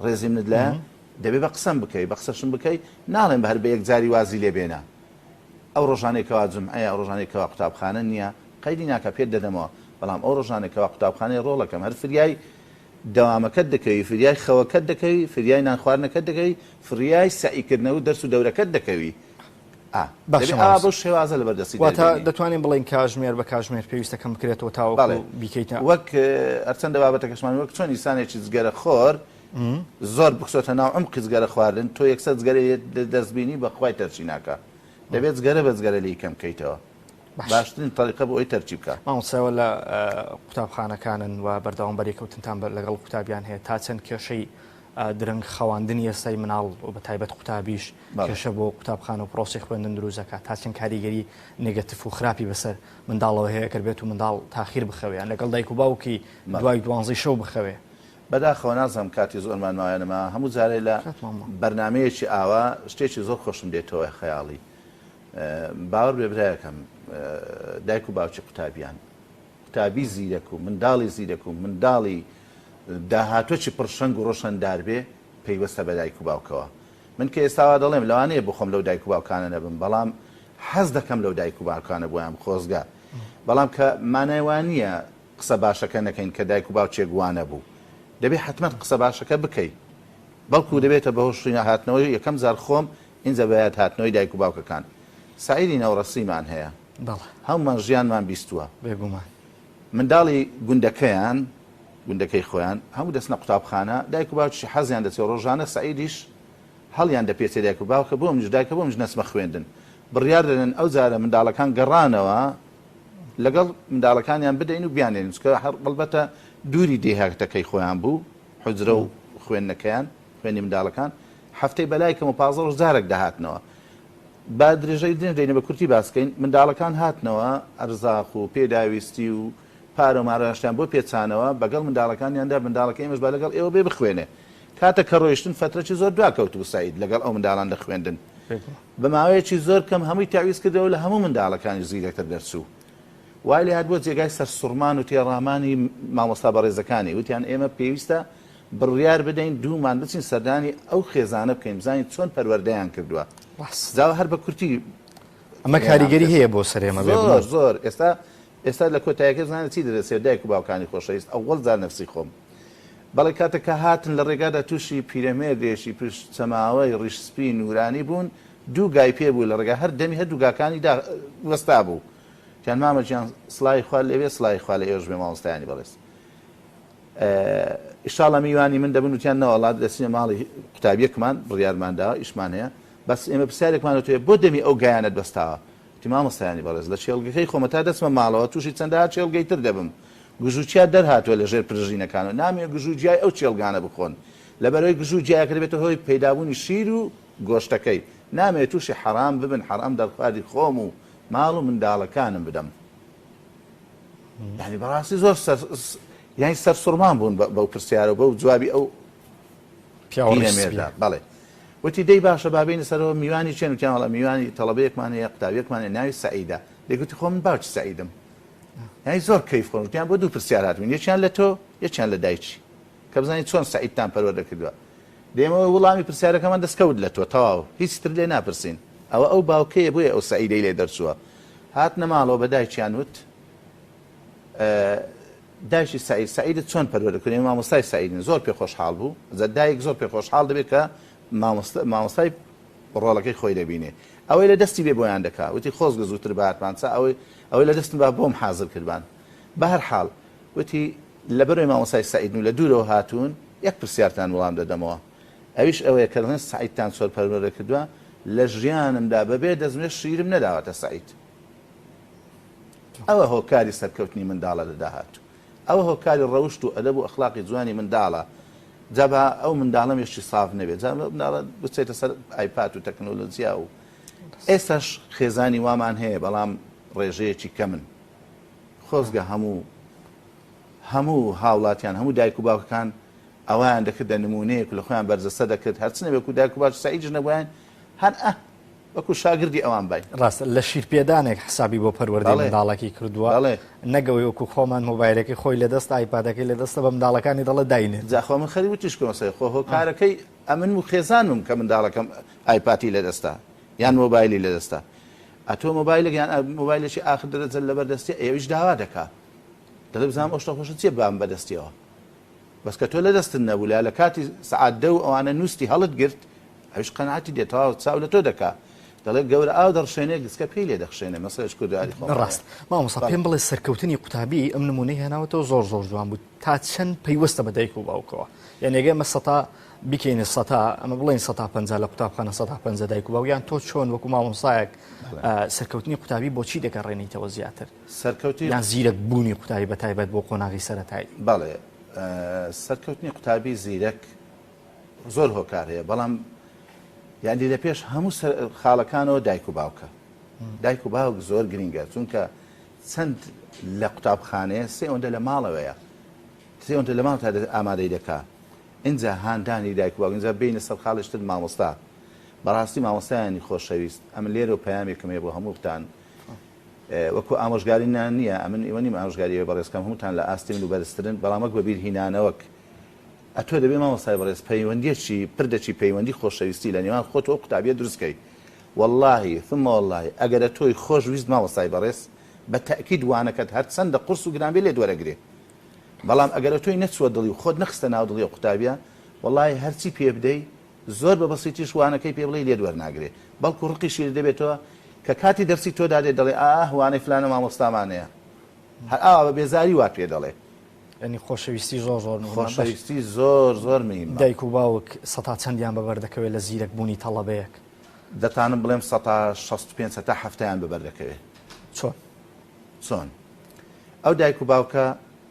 ڕێزی منت لایە دەبێ بە قسەم بکەی بە قسەشم بکەی ناڵێم بە هەر بە یەکجاری وازی لێ بێنە ئەو ڕۆژانەی کەوا جومعەیە ئەو ڕۆژانەی کەوا قوتابخانە نییە قەیدی ناکا پێت دەدەمەوە بەڵام ئەو ڕۆژانەی کەوا قوتابخانەیە ڕۆڵەکەم هەر فریای دەوامەکەت دەکەوی فریای خەوەکەت دەکەوی فریای نان خواردنەکەت دەکەوی فریای سەعی کردنەوە دەرس و دەورەکەت دەکەوی ئا باشە دەبێ ئاوا مامۆستا بەو شێوازە لەبەر دەستی واتە دەربێنی. دەتوانین بڵێین کاژمێر بە کاژمێر پێویستە کەم بکرێتەوە تاوەکو بەڵێ بیکەیتە وەک هەرچەندە بابەتەکەشمان وەک چۆن ئینسانێکی جگەرە خۆر زۆر بخچۆتە ناو عومقی جگەرە خواردن تۆ یەکسەر جگەرەی لێ دەست بینی بەخوای تەرکی ناکا دەبێت جگەرە بە جگەرە لێی کەم کەیتەوە باشترین تەریقە بۆ ئەوی تەرکی بکا. مامۆستا ئێوە لە قوتابخانەکانن و بەردەوام بەرێکەوتنتان لەگەڵ قوتابیان هەیە تا چەند کێشەی درەنگ خەواندنی ئێستای مناڵ و بە تایبەت قوتابیش کێشە بۆ قوتابخانە و پرۆسەی خوێندن دروست دەکات تا چەند کاریگەری negative و خراپی بەسەر منداڵەوە هەیە گەر بێت و منداڵ تاخیر بخەوێ یان لەگەڵ دایک و باوکی دوای دوانزەی شەو بخەوێ. بەداخەوە نازانم کاتی زۆرمان ماوە یا نەما هەموو جارێ لە بەرنامەیەکی ئاوا شتێکی زۆر خۆشم دێتەوە خەیاڵی باوەڕ بێ برایەکەم دایک و باوکی قوتابیان قوتابی زیرەک و منداڵی زیرەک و منداڵی داهاتوەکی پڕشەنگ و ڕۆشەندار بێ پەیوەستە بە دایک و باوکەوە من کە ئێستا وا دەڵێم لەوانەیە بخۆم لەو دایک و باوکانە نەبم بەڵام حەز دەکەم لەو دایک و باوکانە بۆیان خۆزگە بەڵام کە مانای وا نییە قسە باشەکە نەکەین کە دایک و باوکێک وا نەبوو دەبێ حەتمەن قسە باشەکە بکەی بەڵکو دەبێتە بەهۆش هاتنەوەی یەکەم جار خۆم ئینجا بەیاد هاتنەوەی دایک و باوکەکان سەعیدی نەوڕەسیمان هەیە هەموومان ژیانمان بیستووە بێگومان منداڵی گوندەکەیان گوندەکەی خۆیان هەموو دەچنە قوتابخانە دایک و باوکیشی حەزیان دەچێت ڕۆژانە سەعیدیش هەڵیان دەپێچێ دایک و باوکە بۆ منیش دایکە بۆ منیش نەچمە خوێندن بڕیار دەدەن ئەو جارە منداڵەکان گەڕانەوە لەگەڵ منداڵەکانیان بدەین و بیانێنین چونکە هەر ئەڵبەتە دووری دێهاتەکەی خۆیان بوو حوجرە و خوێندنەکەیان خوێندنی منداڵەکان هەفتەی بەلای کەمەوە 15 ڕۆژ جارێک دەهاتنەوە با درێژەی درێژ دەینە بە کورتی باس کەین منداڵەکان هاتنەوە ئەرزاق و پێداویستی و پارە و ماراشتیان بۆ پێچانەوە بەگەڵ منداڵەکانیاندا منداڵەکە ئێمەش با لەگەڵ ئێوە بێ بخوێنێ کاتە کە ڕۆیشتن فەترەکی زۆر دوا کەوتبوو سەعید لەگەڵ ئەو منداڵان لە خوێندن بە ماوەیەکی زۆر کەم هەمووی تەعویز کردەوە لە هەموو منداڵەکانیش زیرەکتر دەرچوو. وای لێهات بووە جێگای سەرسوڕمان و تێڕامانی مامۆستا بەڕێزەکانی. وتیان ئێمە پێویستە بڕیار بدەین دوومان بچین سەردانی ئەو خێزانە بکەین بزانین چۆن پەروەردەیان کردووە. جا هەر بە کورتی ئەمە کاریگەری هەیە بۆ سەر ئێمە زۆر زۆر ئێستا ئێستا لە کۆتایەکە زانە چی دەدەسێت دایک و باوکانی خۆشەویست ئەوەڵ جار نەفسی خۆم بەڵێ کاتێک کە هاتن لە ڕێگادا تووشی پیرەمێردێکی پشت چەماوەی ڕیش سپی نورانی بوون دوو گای پێ بوو لە ڕێگا هەر دەمی هەردوو گاکانی دا وەستا بوو گیان مامە گیان سڵاوی خوا لێ بێ سڵاوی خوا لە ئێوەش بێ مامۆستایانی بەڕێز ئیشاڵا میوانی من دەبن وتیان نەوەڵا دەچینە ماڵی قوتابیەکمان بڕیارمان داوە ئیشمان هەیە بەس ئێمە پرسیارێکمان لە تۆیە بۆ دەمی ئەو گایانەت بەستاوە وتی مامۆستایانی بەڕێز لە چێڵگەکەی خۆمە تا دەچمە ماڵەوە تووشی چەندەها چێڵگەی تر دەبم گژوچیا دەرهاتووە لە ژێر پرژینەکانەوە نامەوێ گژوگیای ئەو چێڵگانە بخۆن لەبەرئەوەی گژوگیایەکە دەبێتە هۆی پەیدابوونی شیر و گۆشتەکەی نامەوێ تووشی حەرام ببن حەرام دەرخواردی خۆم و ماڵ و منداڵەکانم بدەم یانی بەڕاستی زۆر سەر یانی سەرسوڕمان بوون بەو پرسیارە و بەو جوابی ئەو پیرەمێردە بەڵێ وتی دەی باشە با بێینە سەرەوە میوانی چێن وتیان وەڵا میوانی تەڵەبەیەکمان هەیە قوتابیەکمان هەیە ناوی سەعیدە دەی گوتی خۆ من باوکی سەعیدم یانی زۆر کەیف خۆش وتیان بۆ دوو پرسیار هاتبووین یەکیان لە تۆ یەکیان لە دایکی کە بزانین چۆن سەعیدتان پەروەردە کردووە دێمەوە وڵامی پرسیارەکەمان دەستکەوت لە تۆ تەواو هیچ تر لێ ناپرسین ئەوە ئەو باوکەیە بۆیە ئەو سەعیدەی لێ دەرچووە هاتنە ماڵەوە بە دایکیان وت دایکی سەعید سەعیدت چۆن پەروەردە کردووە ئێمە مامۆستای سەعیدین زۆر پێ خۆشحاڵ بوو جا دایک زۆر پێ خۆشحاڵ دەبێت کە مامۆستای ڕۆڵەکەی خۆی دەبینێ ئەوەی لە دەستی بێ بۆیان دەکا وتی خۆزگە زووتر بهاتمان چا ئەوەی ئەوەی لە دەستم با بۆم حازر کردبان بەهەرحاڵ وتی لەبەرئەوەی مامۆستای سەعیدن و لە دوورەوە هاتوون یەک پرسیارتان وڵام دەدەمەوە ئەویش ئەوەیە کە دەڵێن سەعیدتان چۆن پەروەردە کردووە لە ژیانمدا بەبێ دەستنوێژ شیرم نەداوەتە سەعید ئەوە هۆکاری سەرکەوتنی منداڵە لە داهاتوو ئەوە هۆکاری ڕەوشت و ئەدەب و ئەخلاقی جوانی منداڵە جا با ئەو منداڵە مێشکی ساف نەبێت جا منداڵە بچێتە سەر ئایپاد و تەکنۆلۆجیا و ئێستاش خێزانی وامان هەیە بەڵام ڕێژەیەکی کەمن خۆزگە هەموو هەموو هاوڵاتیان هەموو دایک و باوکەکان ئەویان دەکردە نمونەیەک لە خۆیان بەرجەستە دەکرد هەرچ نەبێت و دایک و باوکی سەعیدیش نەبووایان هەر ئە وەکو شاگردی ئەوان باین. ڕاستە لە شیرپێدانێک حسابی بۆ پەروەردەی منداڵەکەی کردووە نەک ئەوەی وەکو خۆمان مۆبایلەکەی خۆی لەدەستە ئایپادەکەی لەدەستە بە منداڵەکانی دەڵێ داینێ. جا خۆ من خەریک وتیش کەمە سەیر خۆ هۆکارەکەی ئەمن و خێزانمم کە منداڵەکەم ئایپاتی لەدەستە یان مۆبایلی لەدەستە ئەتۆ مۆبایلێک یان مۆبایلێکی ئاخر دەرەجە لەبەر دەستی ئەویش داوا دەکا دەڵێ بزانم ئەو شتە خۆشە چییە بام بەدەستیەوە بەس کە تۆ لەدەستت نەبوو لە لە کاتی سەعات دە و ئەوانە نووستی هەڵت گرت ئەویش قەناعەتی دێ تەواو چاو لە تۆ دەکا دەڵێ گەورە ئاو دەڕشێنێ گسکە پێی لێ دەخشێنێ مەسەلەش کوردەواری خۆمان ڕاست مامۆستا پێم بڵێ سەرکەوتنی قوتابی ئەم نمونەی هێناوەتەوە زۆر زۆر جوان بوو تا چەند پەیوەستە بە دایک و باوکەوە یعنی ئەگەر ئێمە سەتا بیکەینە سەتا ئەمە بڵێن سەتا پەنجا لە قوتابخانە سەتا پەنجا دایک و باوک یان تۆ چۆن وەکو مامۆستایەک سەرکەوتنی قوتابی بۆچی دەگەڕێنیتەوە زیاتر سەرکەوتی یان زیرەک بوونی قوتابی بە تایبەت بۆ قۆناغی سەرەتایی بەڵێ سەرکەوتنی قوتابی زیرەک زۆر هۆکار هەیە بەڵام یعنی لە پێش هەموو خاڵەکانەوە دایک و باوکە دایک و باوک زۆر گرنگە چونکە چەند لە قوتابخانەیە سێ ئەوەندە لە ماڵەوەیە سێ ئەوەندە لە ماڵ تا ئامادەی دەکا ئینجا هاندانی دایک و باوک ئینجا بینە سەر خاڵێکی تر مامۆستا بەڕاستی مامۆستایانی خۆشەویست ئەمن لێرەوە پەیامێکم هەیە بۆ هەمووتان وەکو ئامۆژگاری نا نییە ئەمن ئێوە نیم ئامۆژگاری ئێوەی بەڕێز کەم هەمووتان لە ئاستی من و بەرزترن بەڵام وەک بەبیر هینانەوەک ئەتۆ دەبێ مامۆستای بەڕێز پەیوەندیەکی پردەکی پەیوەندی خۆشەویستی لە نێوان خۆت و ئەو قوتابیە دروست کەی وەڵاهی ثم وەڵاهی ئەگەر ئەتۆی خۆش ویست مامۆستای بەڕێز بە تەئکید وانەکەت هەرچەندە قورس و گران بێ لێت وەرەگرێ بەڵام ئەگەر ئەتۆی نەچووە دڵی و خۆت نەخستە ناو دڵی ئەو قوتابیە وەڵاهی هەرچی پێ بدەی زۆر بە بەسیتیش وانەکەی پێ بڵێی لێت وەرناگرێ بەڵکو ڕقیشی لێ دەبێتەوە کە کاتی دەرسی تۆ دادێت دەڵێ ئاه وانەی فلانە مامۆستامان هەیە هەر ئاوا بە بێزاری وات پێ دەڵێ. یانی خۆشەویستی زۆر زۆر مهمە. خۆشەویستی زۆر زۆر مهمە. دایک و باوک سەتا چەندیان بەبەر دەکەوێت لە زیرەک بوونی تەڵەبەیەک؟ دەتانم بڵێم سەتا 65 هەتا حەفتایان بەبەر دەکەوێت. چۆن؟ چۆن؟ ئەو دایک و باوکە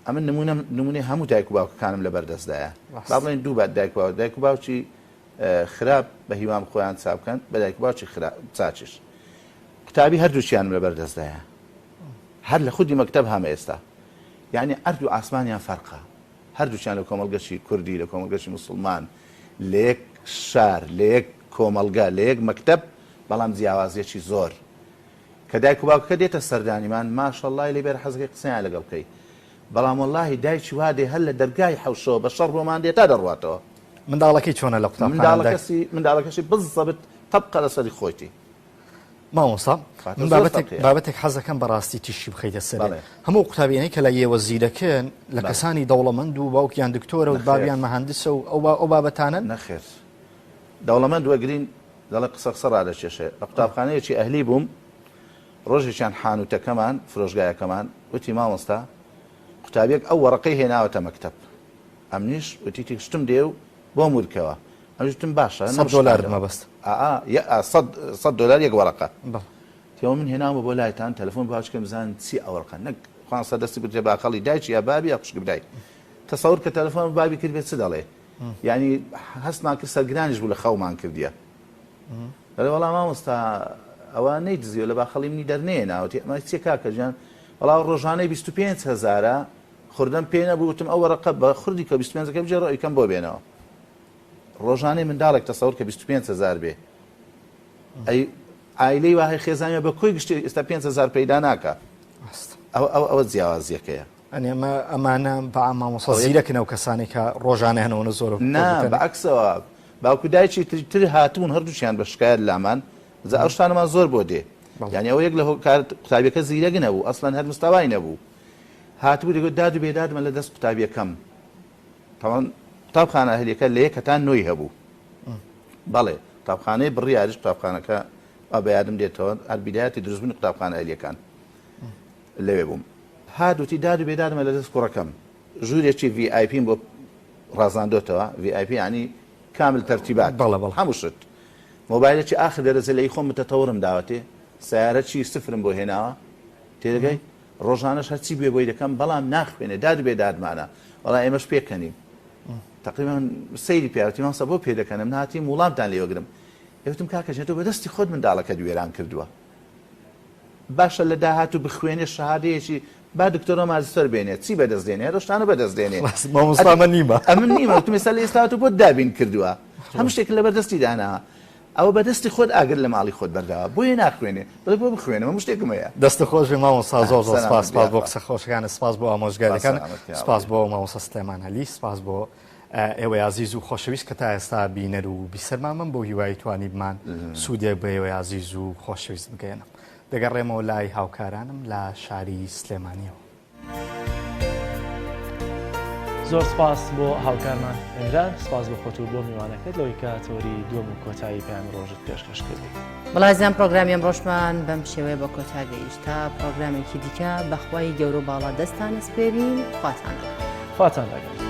ئەمن نمونەم نمونەی هەموو دایک و باوکەکانم لەبەر دەستدایە با بڵێین دوو بات دایک و باوک دایک و باوکی خراپ بە هیوام خۆیان چا بکەن بە دایک و باوکی خراپ چاچیش قوتابی هەردووکیانم لەبەر دەستدایە هەر لە خودی مەکتەب هەمە ئێستا یعنی ئەرد و ئاسمانیان فەرقە هەردووکیان لە کۆمەڵگەشی کوردی لە کۆمەڵگەشی مسلمان لە یەک شار لە یەک کۆمەڵگە لە یەک مەکتەب بەڵام جیاوازیەکی زۆر کە دایک و باوکەکە دێتە سەردانیمان ماشەڵڵای لێ بێ حەزەکەی قسەیان لەگەڵ بکەی. بەڵام وەڵاهی دایکی وا دێ هەر لە دەرگای حەوشەوە بە شەڕ بۆمان دێ تا دەڕواتەوە. منداڵەکەی چۆنە لە قوتابخانە دایک؟ منداڵەکەسی منداڵەکەشی بزەبت تەبقە لەسەری خۆیتی. مامۆستا من بابەتێک بابەتێک حەزەکەم بەڕاستی تیشکی بخەیتە سەر هەموو قوتابیانەی کە لە ئێوە زیرەکن لە کەسانی دەوڵەمەند و باوکیان دکتۆرە و بابیان مەهندسە و ئەو ئەو بابەتانن؟ نەخێر دەوڵەمەند وەگرین دەڵێ قسە قسە ڕادەکێشێ لە قوتابخانەیەکی ئەهلی بووم ڕۆژێکیان حانوتەکەمان فرۆشگایەکەمان وتی مامۆستا قوتابیەک ئەو وەڕەقەی هێناوەتە مەکتەب ئەمنیش وتیتی شتم دێ و بۆم ورکەوە ئەمیش وتم باشە سەد دۆلارت مەبەست ئا سەد دۆلار یەک وەڕەقە تێوە من هێناومە بۆ لایتان تەلەفۆن باش کەم بزانن چی ئەو وەڕقە نەک خوان سەر دەستی بگرێ باخەڵی دایکی یا بابی یا خوشک برای تەسەور کە تەلەفۆن بابی کرد بێت چ دەڵێ یعنی هەستمان کرد سەرگرانیش بوو لە خەومان کردیە دەڵێ وەڵا مامۆستا ئەوە نەیدزیوە لە باخەڵی منی دەرنەیەناوەتی ئەمە چیە کاکە گیان وەڵا ڕۆژانەی 25 هەزارە خوردەم پێ نەبوو وتم ئەو وەرەقە بە خوردی کە 25 ەکە بگێڕە ئەویکەم بۆ بێنەوە ڕۆژانەی منداڵێک تەسەور کە 25 هەزار بێ ئەی عایلەی وا هەیە خێزانیە بە کۆی گشتی ئێستا 5 هەزار پەیدا ناکا ئەوە ئەوە ئەوە جیاوازیەکەیە. ئەنی ئەمە ئەمانە بە مامۆستا زیرەکن ئەو کەسانەی کە ڕۆژانە هەن ئەوەنە زۆر نا بە عەکسەوە باوک و دایکی تر تر هاتبوون هەردووکیان بە شکایەت لامان جا ئەو شتانەمان زۆر بۆ دێ یانی ئەوە یەک لە هۆکار قوتابیەکە زیرەک نەبوو ئەسڵەن هەر مستەوای نەبوو هاتبوو دەگوت داد و بێدادمە لە دەست قوتابیەکەم تاوان قوتابخانە ئەهلیەکە لە یەک هەتا نۆی هەبوو بەڵێ قوتابخانەی بڕیاریش قوتابخانەکە وا بە یادم دێتەوە هەر بیدایەتی دروستبوونی قوتابخانە ئەهلیەکان لەوێ بووم هات وتی داد و بێدادمە لە دەست کوڕەکەم ژوورێکی ڤی ئای پیم بۆ ڕازاندۆتەوە ڤی ئای پی یانی کامل تەرتیبات بەڵێ بەڵێ هەموو شت مۆبایلێکی ئاخر دەرەجە لە ئی خۆم متەتەورم داوەتێ سەیارەکی سفرم بۆ هێناوە تێدەگەی ڕۆژانەش هەرچی بوێ بۆی دەکەم بەڵام ناخوێنێ داد و بێدادمانە وەڵا ئێمەش پێکەنین تقریبا سەیری پیاوەتی مامۆستا بۆ پێدەکەنم نهاتیم وڵامتان لێ وەگرم ئێ وتم کاکە ژیان تۆ بەدەستی خۆت منداڵەکەت وێران کردووە باشە لە داهاتوو بخوێنێ شەهادەیەکی با دکتۆرا ماجستەر بێنێ چی بەدەست دێنێ هەر ئەو شتانە بەدەست دێنێ ڕاست مامۆستا من نیمە ئەمن نیمە وتم ئێستا لە ئێستا تۆ بۆت دابین کردووە هەموو شتێک لەبەر دەستی داناوە ئەوە بەدەستی خۆت ئاگر لە ماڵی خۆت بەرداوە بۆیە ناخوێنێ دەڵێ بۆ بخوێنم هەموو شتێکم هەیە. دەستت خۆش بێ مامۆستا زۆر زۆر سپاس سەلامەت سپاس بۆ یاخوا. قسە خۆشەکانت سپاس بۆ سپاس ئامۆژگاریەکانت سەلامەت یاڕەبی. سپاس بۆ مامۆستا سلێمان عەلی سپاس بۆ ئێوەی ئازیز و خۆشەویست کە تا ئێستا بینەر و بیسەرمان بن بەو هیوای توانیبمان سوودێک بە ئێوەی ئازیز و خۆشەویست بگەیەنم. دەگەڕێمەوە لای هاوکارانم لە شاری سلێمانیەوە. زۆر سپاس بۆ هاوکارمان ئیمران، سپاس بۆ خۆت و بۆ میوانەکەت لەوەی کە تەوەری دووەم و کۆتایی پەیامی ڕۆژت پێشکەش کردی. بەڵێ ئازیزان پرۆگرامی ئەمڕۆشمان بەم شێوەیە بە کۆتا گەیشت تا پرۆگرامێکی دیکە بەخوای گەورە و باڵا دەستان ئەسپێرین خواتان لەگەڵ. خواتان لەگەڵ.